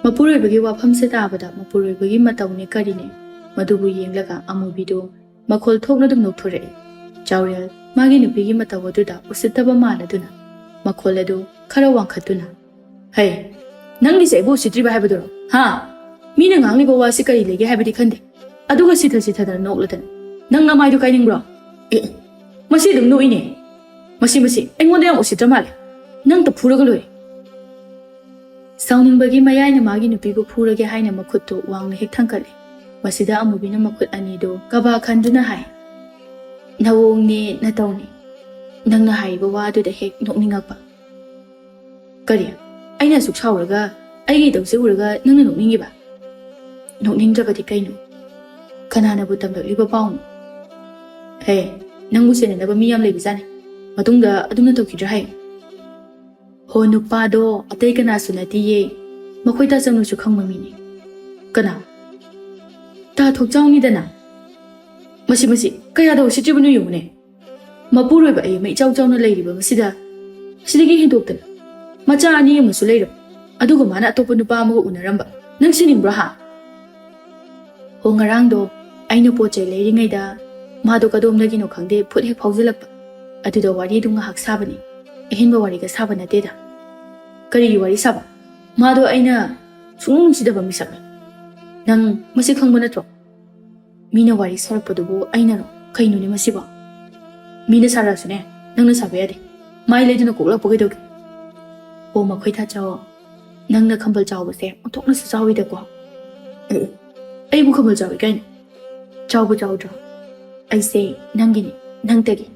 ꯃꯄꯨꯔꯣꯏꯕꯒꯤ ꯋꯥꯐꯝꯁꯦ ꯇꯥꯕꯗ ꯃꯄꯨꯔꯣꯏꯕꯒꯤ ꯃꯇꯧꯅꯦ ꯀꯔꯤꯅꯦ, ꯃꯗꯨꯕꯨ ꯌꯦꯡꯂꯒ ꯑꯃꯨꯕꯤꯗꯨ ꯃꯈꯣꯜ ꯊꯣꯛꯅ ꯑꯗꯨꯝ ꯅꯣꯛꯊꯣꯔꯛꯏ꯫ ꯆꯥꯎꯔꯦꯜ ꯃꯥꯒꯤ ꯅꯨꯄꯤꯒꯤ ꯃꯇꯧ ꯑꯗꯨꯗ ꯎꯁꯤꯠꯇꯕ ꯃꯥꯜꯂꯗꯨꯅ ꯃꯈꯣꯜ ꯑꯗꯨ ꯈꯔ ꯋꯥꯡꯈꯠꯇꯨꯅ, "ꯍꯩ, ꯅꯪꯒꯤꯁꯦ ꯑꯩꯕꯨ ꯎꯁꯤꯠꯇ꯭ꯔꯤꯕ ꯍꯥꯏꯕꯗꯨꯔꯣ? ꯍꯥ? ꯃꯤꯅ ꯉꯥꯡꯂꯤꯕ ꯋꯥꯁꯤ ꯀꯔꯤ ꯂꯩꯒꯦ ꯍꯥꯏꯕꯗꯤ ꯈꯟꯗꯦ꯫ ꯑꯗꯨꯒ ꯁꯤꯊ ꯁꯤꯊꯗꯅ ꯅꯣꯛꯂꯗꯅ ꯅꯪ ꯅꯃꯥꯏꯗꯨ ꯀꯥꯏꯅꯤꯡꯕ꯭ꯔꯣ? ꯑꯦ, ꯃꯁꯤ ꯑꯗꯨꯝ ꯅꯣꯛꯏꯅꯦ꯫ ꯃꯁꯤ, ꯃꯁꯤ ꯑꯩꯉꯣꯟꯗ ꯌꯥꯝ ꯎꯁꯤꯠꯇ꯭ꯔ ꯃꯥꯜꯂꯦ꯫ ꯅꯪꯇ ꯐꯨꯔꯒ ꯂꯣꯏꯔꯦ꯫" ꯁꯥꯎꯅꯤꯡꯕꯒꯤ ꯃꯌꯥꯏꯅ ꯃꯥꯒꯤ ꯅꯨꯄꯤꯕꯨ ꯐꯨꯔꯒꯦ ꯍꯥꯏꯅ ꯃꯈꯨꯠꯇꯨ ꯋꯥꯡꯅ ꯍꯦꯛ ꯊꯥꯡꯒꯠꯂꯦ꯫ ꯃꯁꯤꯗ ꯑꯃꯨꯕꯤꯅ ꯃꯈꯨꯠ ꯑꯅꯤꯗꯨ ꯀꯕꯥ ꯈꯟꯗꯨꯅ ꯍꯥꯏ, "ꯅꯋꯣꯡꯅꯦ ꯅꯇꯧꯅꯦ꯫ ꯅꯪꯅ ꯍꯥꯏꯔꯤꯕ ꯋꯥꯗꯨꯗ ꯍꯦꯛ ꯅꯣꯛꯅꯤꯡꯉꯛꯄ꯫" "ꯀꯔꯤ? ꯑꯩꯅ ꯑꯁꯨꯛ ꯁꯥꯎꯔꯒ ꯑꯩꯒꯤ ꯏꯇꯧꯁꯦ ꯎꯔꯒ ꯅꯪꯅ ꯅꯣꯛꯅꯤꯡꯉꯤꯕ? ꯅꯣꯛꯅꯤꯡꯗ꯭ꯔꯕꯗꯤ ꯀꯩꯅꯣ? ꯀꯅꯥꯅꯕꯨ ꯇꯝꯂꯛꯂꯤꯕ ꯄꯥꯎꯅꯣ? ꯍꯦ, ꯅꯪꯕꯨ ꯁꯦꯟꯅꯅꯕ ꯃꯤ ꯌꯥꯝ ꯂꯩꯕꯖꯥꯠꯅꯤ꯫ ꯃꯇꯨꯡꯗ ꯑꯗꯨꯝꯅ ꯇꯧꯈꯤꯗ꯭ꯔꯥ ꯍꯥꯏꯌꯨ꯫" "ꯍꯣ, ꯅꯨꯄꯥꯗꯣ ꯑꯇꯩ ꯀꯅꯥꯁꯨ ꯅꯠꯇꯤꯌꯦ, ꯃꯈꯣꯏ ꯇꯥꯆꯧꯅꯁꯨ ꯈꯪꯕ ꯃꯤꯅꯤ꯫" "ꯀꯅꯥ?" "ꯇꯥ ꯊꯣꯛꯆꯥꯎꯅꯤꯗꯅ꯫" "ꯃꯁꯤ, ꯃꯁꯤ ꯀꯌꯥꯗ ꯎꯁꯤꯠꯇ꯭ꯔꯤꯕꯅꯣ ꯌꯦꯡꯉꯨꯅꯦ꯫ ꯃꯄꯨꯔꯣꯏꯕ ꯑꯩ ꯑꯃ ꯏꯆꯥꯎ ꯆꯥꯎꯅ ꯂꯩꯔꯤꯕ ꯃꯁꯤꯗ, ꯁꯤꯗꯒꯤ ꯍꯦꯟꯗꯣꯛꯇꯅ ꯃꯆꯥ ꯑꯅꯤ ꯑꯃꯁꯨ ꯂꯩꯔꯕ, ꯑꯗꯨꯒ ꯃꯥꯅ ꯑꯇꯣꯞꯄ ꯅꯨꯄꯥ ꯑꯃꯒ ꯎꯅꯔꯝꯕ꯫ ꯅꯪ ꯁꯤꯅꯤꯡꯕ꯭ꯔꯣ, ꯍꯥ?" "ꯍꯣ, ꯉꯔꯥꯡꯗꯣ ꯑꯩꯅ ꯄꯣꯠ ꯆꯩ ꯂꯩꯔꯤꯉꯩꯗ ꯃꯥꯗꯣ ꯀꯗꯣꯝꯗꯒꯤꯅꯣ ꯈꯪꯗꯦ ꯐꯨꯠ ꯍꯦꯛ ꯐꯥꯎꯖꯤꯜꯂꯛꯄ꯫ ꯑꯗꯨꯗ ꯋꯥꯔꯤꯗꯨ ꯉꯥꯏꯍꯥꯛ ꯁꯥꯕꯅꯤ꯫ ꯑꯍꯦꯟꯕ ꯋꯥꯔꯤꯒ ꯁꯥꯕ ꯅꯠꯇꯦꯗ꯫" "ꯀꯔꯤꯒꯤ ꯋꯥꯔꯤ ꯁꯥꯕ? ꯃꯥꯗꯣ ꯑꯩꯅ ꯁꯨꯡꯅꯨꯡ ꯅꯨꯡꯁꯤꯗꯕ ꯃꯤꯁꯛꯅꯤ꯫ ꯅꯪ ꯃꯁꯤ ꯈꯪꯕ ꯅꯠꯇ꯭ꯔꯣ?" "ꯃꯤꯅ ꯋꯥꯔꯤ ꯁꯥꯔꯛꯄꯗꯨꯕꯨ ꯑꯩꯅꯔꯣ? ꯀꯩꯅꯣꯅꯦ ꯃꯁꯤꯕꯣ?" "ꯃꯤꯅ ꯁꯥꯔꯛꯑꯁꯨꯅꯦ, ꯅꯪꯅ ꯁꯥꯕ ꯌꯥꯗꯦ꯫ ꯃꯥꯏ ꯂꯩꯗꯨꯅ ꯀꯣꯛ ꯂꯥꯛꯄ ꯀꯩꯗꯧꯒꯦ?" "ꯑꯣ, ꯃꯈꯣꯏ ꯊꯥꯆꯧ, ꯅꯪꯅ ꯈꯝꯕꯜ ꯆꯥꯎꯕꯁꯦ ꯑꯣꯟꯊꯣꯛꯅꯁꯨ ꯆꯥꯎꯏꯗꯀꯣ꯫" ꯑꯦ, ꯑꯩꯕꯨ ꯈꯝꯕꯜ ꯆꯥꯎꯏ ꯀꯥꯏꯅ? ꯆꯥꯎꯕ ꯆꯥꯎꯗ꯭ꯔꯣ? ꯑꯩꯁꯦ ꯅꯪꯒꯤꯅꯤ, ꯅꯪꯇꯒꯤ,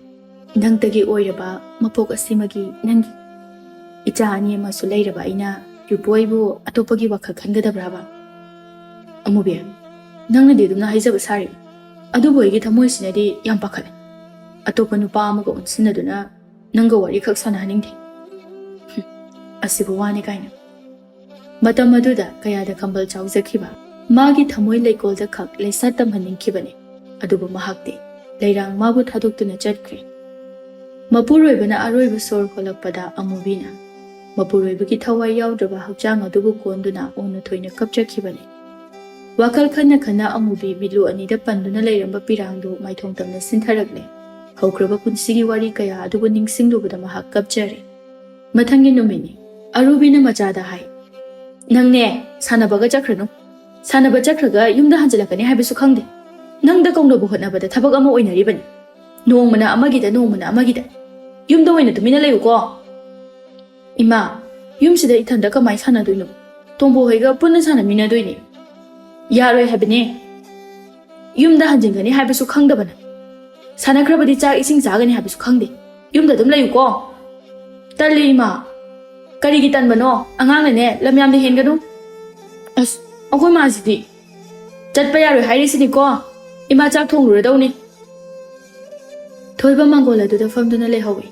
ꯅꯪꯇꯒꯤ ꯑꯣꯏꯔꯕ ꯃꯄꯣꯛ ꯑꯁꯤꯃꯒꯤ ꯅꯪꯒꯤ꯫ ꯏꯆꯥ ꯑꯅꯤ ꯑꯃꯁꯨ ꯂꯩꯔꯕ ꯑꯩꯅ ꯌꯨꯄꯨ ꯑꯩꯕꯨ ꯑꯇꯣꯞꯄꯒꯤ ꯋꯥꯈꯜ ꯈꯟꯒꯗꯕ꯭ꯔꯥꯕ? ꯑꯃꯨꯕꯤ, ꯅꯪꯅꯗꯤ ꯑꯗꯨꯝꯅ ꯍꯥꯏꯖꯕ ꯁꯥꯔꯤ, ꯑꯗꯨꯕꯨ ꯑꯩꯒꯤ ꯊꯃꯣꯏꯁꯤꯅꯗꯤ ꯌꯥꯝ ꯄꯥꯈꯠꯂꯦ꯫ ꯑꯇꯣꯞꯄ ꯅꯨꯄꯥ ꯑꯃꯒ ꯑꯣꯟꯁꯤꯟꯅꯗꯨꯅ ꯅꯪꯒ ꯋꯥꯔꯤꯈꯛ ꯁꯥꯟꯅꯍꯟꯅꯤꯡꯗꯦ꯫ ꯍꯨꯝ, ꯑꯁꯤꯕꯨ ꯋꯥꯅꯤ ꯀꯥꯏꯅ꯫ ꯃꯇꯝ ꯑꯗꯨꯗ ꯀꯌꯥꯗ ꯈꯝꯕꯜ ꯆꯥꯎꯖꯈꯤꯕ, ꯃꯥꯒꯤ ꯊꯃꯣꯏ ꯂꯩꯀꯣꯜꯗ ꯈꯛ ꯂꯩꯁꯥ ꯇꯝꯍꯟꯅꯤꯡꯈꯤꯕꯅꯤ꯫ ꯑꯗꯨꯕꯨ ꯃꯍꯥꯛꯇꯤ ꯂꯩꯔꯥꯡ ꯃꯥꯕꯨ ꯊꯥꯗꯣꯛꯇꯨꯅ ꯆꯠꯈ꯭ꯔꯦ꯫ ꯃꯄꯨꯔꯣꯏꯕꯅ ꯑꯔꯣꯏꯕ ꯁꯣꯔ ꯍꯣꯜꯂꯛꯄꯗ ꯑꯃꯨꯕꯤꯅ ꯃꯄꯨꯔꯣꯏꯕꯒꯤ ꯊꯋꯥꯏ ꯌꯥꯎꯗ꯭ꯔꯕ ꯍꯛꯆꯥꯡ ꯑꯗꯨꯕꯨ ꯀꯣꯟꯗꯨꯅ ꯑꯣꯟꯅ ꯊꯣꯏꯅ ꯀꯞꯆꯈꯤꯕꯅꯤ꯫ ꯋꯥꯈꯜ ꯈꯟꯅ ꯈꯟꯅ ꯑꯃꯨꯕꯤ ꯃꯤꯠꯂꯨ ꯑꯅꯤꯗ ꯄꯟꯗꯨꯅ ꯂꯩꯔꯝꯕ ꯄꯤꯔꯥꯡꯗꯨ ꯃꯥꯏꯊꯣꯡ ꯇꯝꯅ ꯁꯤꯟꯊꯔꯛꯂꯦ꯫ ꯍꯧꯈ꯭ꯔꯕ ꯄꯨꯟꯁꯤꯒꯤ ꯋꯥꯔꯤ ꯀꯌꯥ ꯑꯗꯨꯕꯨ ꯅꯤꯡꯁꯤꯡꯂꯨꯕꯗ ꯃꯍꯥꯛ ꯀꯞꯆꯔꯦ꯫ ꯃꯊꯪꯒꯤ ꯅꯨꯃꯤꯠꯅꯤ꯫ ꯑꯔꯨꯕꯤꯅ ꯃꯆꯥꯗ ꯍꯥꯏ, "ꯅꯪꯅꯦ, ꯁꯥꯟꯅꯕꯒ ꯆꯠꯈ꯭ꯔꯅꯨ꯫ ꯁꯥꯟꯅꯕ ꯆꯠꯈ꯭ꯔꯒ ꯌꯨꯝꯗ ꯍꯟꯖꯤꯜꯂꯛꯀꯅꯤ ꯍꯥꯏꯕꯁꯨ ꯈꯪꯗꯦ꯫ ꯅꯪꯗ ꯀꯧꯅꯕ ꯍꯣꯠꯅꯕꯗ ꯊꯕꯛ ꯑꯃ ꯑꯣꯏꯅꯔꯤꯕꯅꯤ꯫ ꯅꯣꯡꯃꯅ ꯑꯃꯒꯤꯗ, ꯅꯣꯡꯃꯅ ꯑꯃꯒꯤꯗ꯫ ꯌꯨꯝꯗ ꯑꯣꯏꯅ ꯇꯨꯃꯤꯟꯅ ꯂꯩꯌꯨꯀꯣ꯫" "ꯏꯃꯥ, ꯌꯨꯝꯁꯤꯗ ꯏꯊꯟꯗ ꯀꯃꯥꯏ ꯁꯥꯟꯅꯗꯣꯏꯅꯣ? ꯇꯣꯝꯕꯣ ꯍꯣꯏꯒ ꯄꯨꯟꯅ ꯁꯥꯟꯅꯃꯤꯟꯅꯗꯣꯏꯅꯦ꯫" "ꯌꯥꯔꯣꯏ ꯍꯥꯏꯕꯅꯦ꯫ ꯌꯨꯝꯗ ꯍꯟꯖꯤꯟꯒꯅꯤ ꯍꯥꯏꯕꯁꯨ ꯈꯪꯗꯕꯅ꯫ ꯁꯥꯟꯅꯈ꯭ꯔꯕꯗꯤ ꯆꯥꯛ ꯏꯁꯤꯡ ꯆꯥꯒꯅꯤ ꯍꯥꯏꯕꯁꯨ ꯈꯪꯗꯦ꯫ ꯌꯨꯝꯗ ꯑꯗꯨꯝ ꯂꯩꯌꯨꯀꯣ꯫" "ꯇꯜꯂꯤ ꯏꯃꯥ꯫" "ꯀꯔꯤꯒꯤ ꯇꯟꯕꯅꯣ? ꯑꯉꯥꯡꯅꯅꯦ, ꯂꯝ ꯌꯥꯝꯅ ꯍꯦꯟꯒꯅꯨ꯫" "ꯑꯁ, ꯑꯩꯈꯣꯏ ꯃꯥꯁꯤꯗꯤ ꯆꯠꯄ ꯌꯥꯔꯣꯏ ꯍꯥꯏꯔꯤꯁꯤꯅꯤꯀꯣ꯫ ꯏꯃꯥ ꯆꯥꯛ ꯊꯣꯡꯂꯨꯔꯗꯧꯅꯤ꯫" ꯊꯣꯏꯕ ꯃꯥꯡꯒꯣꯜ ꯑꯗꯨꯗ ꯐꯝꯗꯨꯅ ꯂꯩꯍꯧꯏ꯫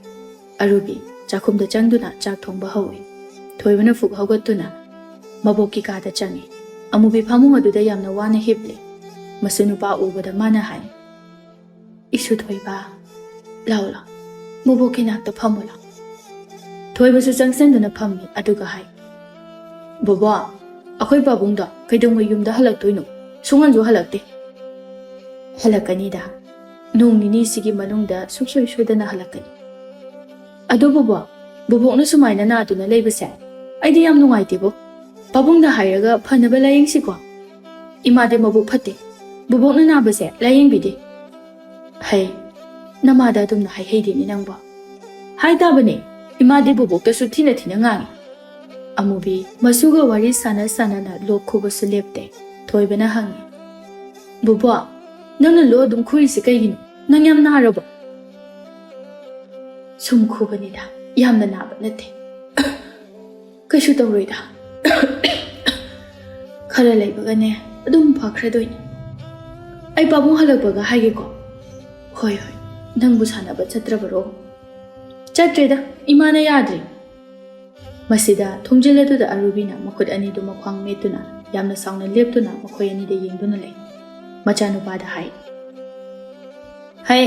ꯑꯔꯨꯕꯤ ꯆꯥꯛꯈꯨꯝꯗ ꯆꯪꯗꯨꯅ ꯆꯥꯛ ꯊꯣꯡꯕ ꯍꯧꯏ꯫ ꯊꯣꯏꯕꯅ ꯐꯨꯛ ꯍꯧꯒꯠꯇꯨꯅ ꯃꯕꯣꯛꯀꯤ ꯀꯥꯗ ꯆꯪꯏ꯫ ꯑꯃꯨꯕꯤ ꯐꯃꯨꯡ ꯑꯗꯨꯗ ꯌꯥꯝꯅ ꯋꯥꯅ ꯍꯤꯞꯂꯤ꯫ ꯃꯁꯨ ꯅꯨꯄꯥ ꯎꯕꯗ ꯃꯥꯅ ꯍꯥꯏ, "ꯏꯁꯨ ꯊꯣꯏꯕ, ꯂꯥꯎ ꯂꯥꯎ, ꯃꯕꯣꯛꯀꯤ ꯅꯥꯛꯇ ꯐꯝꯃꯨ ꯂꯥꯎ꯫" ꯊꯣꯏꯕꯁꯨ ꯆꯪꯁꯤꯟꯗꯨꯅ ꯐꯝꯃꯤ, ꯑꯗꯨꯒ ꯍꯥꯏ, "ꯕꯣꯕꯣ, ꯑꯩꯈꯣꯏ ꯄꯥꯕꯨꯡꯗꯣ ꯀꯩꯗꯧꯉꯩ ꯌꯨꯝꯗ ꯍꯜꯂꯛꯇꯣꯏꯅꯣ? ꯁꯨꯡꯍꯟꯁꯨ ꯍꯜꯂꯛꯇꯦ꯫" "ꯍꯜꯂꯛꯀꯅꯤꯗ, ꯅꯣꯡ ꯅꯤꯅꯤꯁꯤꯒꯤ ꯃꯅꯨꯡꯗ ꯁꯨꯡꯁꯣꯏ ꯁꯣꯏꯗꯅ ꯍꯜꯂꯛꯀꯅꯤ꯫" "ꯑꯗꯨ ꯕꯣꯕꯣ, ꯕꯣꯕꯣꯛꯅ ꯁꯨꯃꯥꯏꯅ ꯅꯥꯗꯨꯅ ꯂꯩꯕꯁꯦ ꯑꯩꯗꯤ ꯌꯥꯝ ꯅꯨꯡꯉꯥꯏꯇꯦꯕꯣ꯫ ꯄꯥꯕꯨꯡꯗ ꯍꯥꯏꯔꯒ ꯐꯅꯕ ꯂꯥꯌꯦꯡꯁꯤꯀꯣ꯫ ꯏꯃꯥꯗꯤ ꯃꯕꯨꯛ ꯐꯠꯇꯦ꯫ ꯕꯣꯕꯣꯛꯅ ꯅꯥꯕꯁꯦ ꯂꯥꯌꯦꯡꯕꯤꯗꯦ꯫" "ꯍꯩ, ꯅꯃꯥꯗ ꯑꯗꯨꯝꯅ ꯍꯥꯏꯍꯩꯗꯦꯅꯦ ꯅꯪꯕꯣ꯫" "ꯍꯥꯏ ꯇꯥꯕꯅꯦ, ꯏꯃꯥꯗꯤ ꯕꯣꯕꯣꯛꯇꯁꯨ ꯊꯤꯅ ꯊꯤꯅ ꯉꯥꯡꯉꯤ꯫" ꯑꯃꯨꯕꯤ ꯃꯁꯨꯒ ꯋꯥꯔꯤ ꯁꯥꯟꯅ ꯁꯥꯟꯅꯅ ꯂꯣꯛ ꯈꯨꯕꯁꯨ ꯂꯦꯞꯇꯦ꯫ ꯊꯣꯏꯕꯅ ꯍꯪꯉꯤ꯫ "ꯕꯣꯕꯣꯛ, ꯅꯪꯅ ꯂꯣ ꯑꯗꯨꯝ ꯈꯨꯔꯤꯁꯤ ꯀꯩꯒꯤꯅꯣ? ꯅꯪ ꯌꯥꯝ ꯅꯥꯔꯕꯣ?" "ꯁꯨꯝ ꯈꯨꯕꯅꯤꯗ, ꯌꯥꯝꯅ ꯅꯥꯕ ꯅꯠꯇꯦ꯫ ꯀꯩꯁꯨ ꯇꯧꯔꯣꯏꯗ꯫ ꯈꯔ ꯂꯩꯕꯒꯅꯦ ꯑꯗꯨꯝ ꯐꯈ꯭ꯔꯗꯣꯏꯅꯤ꯫ ꯑꯩ ꯄꯥꯕꯨꯡ ꯍꯜꯂꯛꯄꯒ ꯍꯥꯏꯒꯦꯀꯣ?" "ꯍꯣꯏ, ꯍꯣꯏ꯫ ꯅꯪꯕꯨ ꯁꯥꯟꯅꯕ ꯆꯠꯇ꯭ꯔꯕꯔꯣ?" "ꯆꯠꯇ꯭ꯔꯦꯗ, ꯏꯃꯥꯅ ꯌꯥꯗ꯭ꯔꯤ꯫" ꯃꯁꯤꯗ ꯊꯣꯡꯖꯤꯜ ꯑꯗꯨꯗ ꯑꯔꯨꯕꯤꯅ ꯃꯈꯨꯠ ꯑꯅꯤꯗꯨ ꯃꯈ꯭ꯋꯥꯡ ꯃꯦꯠꯇꯨꯅ ꯌꯥꯝꯅ ꯁꯥꯎꯅ ꯂꯦꯞꯇꯨꯅ ꯃꯈꯣꯏ ꯑꯅꯤꯗ ꯌꯦꯡꯗꯨꯅ ꯂꯩ꯫ ꯃꯆꯥꯅꯨꯄꯥꯗ ꯍꯥꯏ, "ꯍꯦ,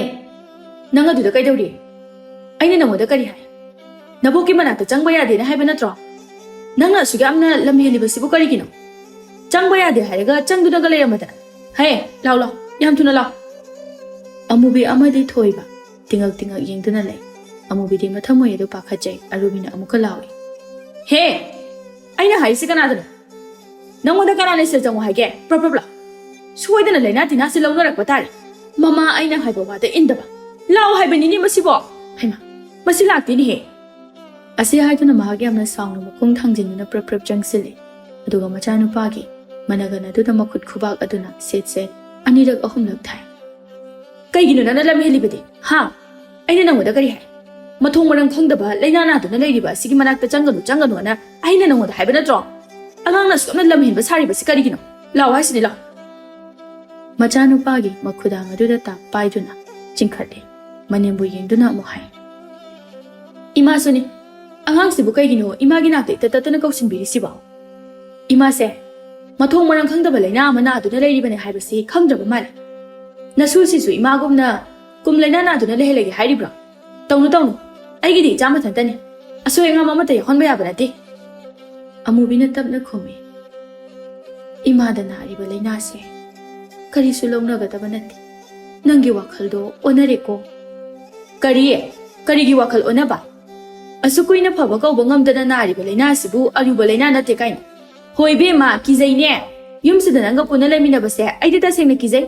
ꯅꯪ ꯑꯗꯨꯗ ꯀꯩꯗꯧꯔꯤ? ꯑꯩꯅ ꯅꯪꯉꯣꯟꯗ ꯀꯔꯤ ꯍꯥꯏ? ꯅꯕꯣꯛꯀꯤ ꯃꯅꯥꯛꯇ ꯆꯪꯕ ꯌꯥꯗꯦꯅ ꯍꯥꯏꯕ ꯅꯠꯇ꯭ꯔꯣ? ꯅꯪꯅ ꯑꯁꯨꯛ ꯌꯥꯝꯅ ꯂꯝ ꯍꯦꯜꯂꯤꯕꯁꯤꯕꯨ ꯀꯔꯤꯒꯤꯅꯣ? ꯆꯪꯕ ꯌꯥꯗꯦ ꯍꯥꯏꯔꯒ ꯆꯪꯗꯨꯅꯒ ꯂꯩꯔꯝꯃꯗꯅ꯫ ꯍꯦ, ꯂꯥꯎ, ꯂꯥꯎ, ꯌꯥꯝ ꯊꯨꯅ ꯂꯥꯎ꯫" ꯑꯃꯨꯕꯤ ꯑꯃꯗꯤ ꯊꯣꯏꯕ ꯇꯤꯉꯛ ꯇꯤꯉꯛ ꯌꯦꯡꯗꯨꯅ ꯂꯩ꯫ ꯑꯃꯨꯕꯤꯗꯤ ꯃꯊꯃꯣꯏ ꯑꯗꯨ ꯄꯥꯈꯠꯆꯩ꯫ ꯑꯔꯨꯕꯤꯅ ꯑꯃꯨꯛꯀ ꯂꯥꯎꯏ, "ꯍꯦ! ꯑꯩꯅ ꯍꯥꯏꯔꯤꯁꯤ ꯀꯅꯥꯗꯅꯣ? ꯅꯪꯉꯣꯟꯗ ꯀꯅꯥꯅ ꯁꯤꯗ ꯆꯪꯉꯣ ꯍꯥꯏꯒꯦ? ꯄ꯭ꯔꯞ ꯄ꯭ꯔꯞ ꯂꯥꯎ꯫ ꯁꯣꯏꯗꯅ ꯂꯥꯏꯅꯥ ꯇꯤꯟꯅꯥꯁꯤ ꯂꯧꯅꯔꯛꯄ ꯇꯥꯔꯦ꯫ ꯃꯃꯥ, ꯑꯩꯅ ꯍꯥꯏꯕ ꯋꯥꯗ ꯏꯟꯗꯕ꯫ ꯂꯥꯎ ꯍꯥꯏꯕꯅꯤꯅꯦ ꯃꯁꯤꯕꯣ꯫ ꯍꯩꯃꯥ, ꯃꯁꯤ ꯂꯥꯛꯇꯦꯅꯦꯍꯦ꯫" ꯑꯁꯤ ꯍꯥꯏꯗꯨꯅ ꯃꯍꯥꯛ ꯌꯥꯝꯅ ꯁꯥꯎꯅ ꯃꯈꯣꯡ ꯊꯥꯡꯖꯤꯟꯗꯨꯅ ꯄ꯭ꯔꯞ ꯄ꯭ꯔꯞ ꯆꯪꯁꯤꯜꯂꯤ꯫ ꯑꯗꯨꯒ ꯃꯆꯥꯅꯨꯄꯥꯒꯤ ꯃꯅꯒꯟ ꯑꯗꯨꯗ ꯃꯈꯨꯠ ꯈꯨꯕꯥꯛ ꯑꯗꯨꯅ ꯁꯦꯠ ꯁꯦꯠ ꯑꯅꯤꯔꯛ ꯑꯍꯨꯝꯂꯛ ꯊꯥꯏ꯫ "ꯀꯩꯒꯤꯅꯣ ꯅꯪꯅ ꯂꯝ ꯍꯦꯜꯂꯤꯕꯗꯤ? ꯍꯥ? ꯑꯩꯅ ꯅꯪꯉꯣꯟꯗ ꯀꯔꯤ ꯍꯥꯏ? ꯃꯊꯣꯡ ꯃꯔꯝ ꯈꯪꯗꯕ ꯂꯥꯏꯅꯥ ꯅꯥꯗꯨꯅ ꯂꯩꯔꯤꯕ ꯑꯁꯤꯒꯤ ꯃꯅꯥꯛꯇ ꯆꯪꯒꯅꯨ, ꯆꯪꯒꯅꯨ ꯍꯥꯏꯅ ꯑꯩꯅ ꯅꯪꯉꯣꯟꯗ ꯍꯥꯏꯕ ꯅꯠꯇ꯭ꯔꯣ? ꯑꯉꯥꯡꯅ ꯑꯁꯨꯛ ꯌꯥꯝꯅ ꯂꯝ ꯍꯦꯟꯕ ꯁꯥꯔꯤꯕꯁꯤ ꯀꯔꯤꯒꯤꯅꯣ? ꯂꯥꯎ ꯍꯥꯏꯁꯤꯅꯤ, ꯂꯥꯎ꯫" ꯃꯆꯥꯅꯨꯄꯥꯒꯤ ꯃꯈꯨꯗꯥꯡ ꯑꯗꯨꯗ ꯇꯥꯛ ꯄꯥꯏꯗꯨꯅ ꯆꯤꯡꯈꯠꯂꯤ꯫ ꯃꯅꯦꯝꯕꯨ ꯌꯦꯡꯗꯨꯅ ꯑꯃꯨꯛ ꯍꯥꯏ, "ꯏꯃꯥꯁꯨꯅꯤ, ꯑꯉꯥꯡꯁꯤꯕꯨ ꯀꯩꯒꯤꯅꯣ ꯏꯃꯥꯒꯤ ꯅꯥꯛꯇ ꯏꯇꯠ ꯇꯠꯇꯅ ꯀꯧꯁꯤꯟꯕꯤꯔꯤꯁꯤꯕꯣ? ꯏꯃꯥꯁꯦ ꯃꯊꯣꯡ ꯃꯔꯝ ꯈꯪꯗꯕ ꯂꯥꯏꯅꯥ ꯑꯃ ꯅꯥꯗꯨꯅ ꯂꯩꯔꯤꯕꯅꯦ ꯍꯥꯏꯕꯁꯤ ꯈꯪꯗ꯭ꯔꯕ ꯃꯥꯜꯂꯦ꯫ ꯅꯁꯨꯁꯤꯁꯨ ꯏꯃꯥꯒꯨꯝꯅ ꯀꯨꯝ ꯂꯥꯏꯅꯥ ꯅꯥꯗꯨꯅ ꯂꯩꯍꯜꯂꯒꯦ ꯍꯥꯏꯔꯤꯕ꯭ꯔꯣ? ꯇꯧꯅꯨ, ꯇꯧꯅꯨ꯫ ꯑꯩꯒꯤꯗꯤ ꯏꯆꯥ ꯃꯊꯟꯇꯅꯤ꯫ ꯑꯁꯣꯏ ꯑꯉꯥꯝ ꯑꯃꯠꯇ ꯌꯥꯎꯍꯟꯕ ꯌꯥꯕ ꯅꯠꯇꯦ꯫" ꯑꯃꯨꯕꯤꯅ ꯇꯞꯅ ꯈꯨꯝꯃꯤ, "ꯏꯃꯥꯗ ꯅꯥꯔꯤꯕ ꯂꯥꯏꯅꯥꯁꯦ ꯀꯔꯤꯁꯨ ꯂꯧꯅꯒꯗꯕ ꯅꯠꯇꯦ꯫ ꯅꯪꯒꯤ ꯋꯥꯈꯜꯗꯣ ꯑꯣꯟꯅꯔꯦꯀꯣ꯫" "ꯀꯔꯤ? ꯀꯔꯤꯒꯤ ꯋꯥꯈꯜ ꯑꯣꯟꯅꯕ? ꯑꯁꯨꯛ ꯀꯨꯏꯅ ꯐꯕ ꯀꯧꯕ ꯉꯝꯗꯅ ꯅꯥꯔꯤꯕ ꯂꯥꯏꯅꯥ ꯑꯁꯤꯕꯨ ꯑꯔꯨꯕ ꯂꯥꯏꯅꯥ ꯅꯠꯇꯦ ꯀꯥꯏꯅ?" "ꯍꯣꯏ ꯏꯕꯦꯝꯃ, ꯀꯤꯖꯩꯅꯦ꯫ ꯌꯨꯝꯁꯤꯗ ꯅꯪꯒ ꯄꯨꯟꯅ ꯂꯩꯃꯤꯟꯅꯕꯁꯦ ꯑꯩꯗꯤ ꯇꯁꯦꯡꯅ ꯀꯤꯖꯩ꯫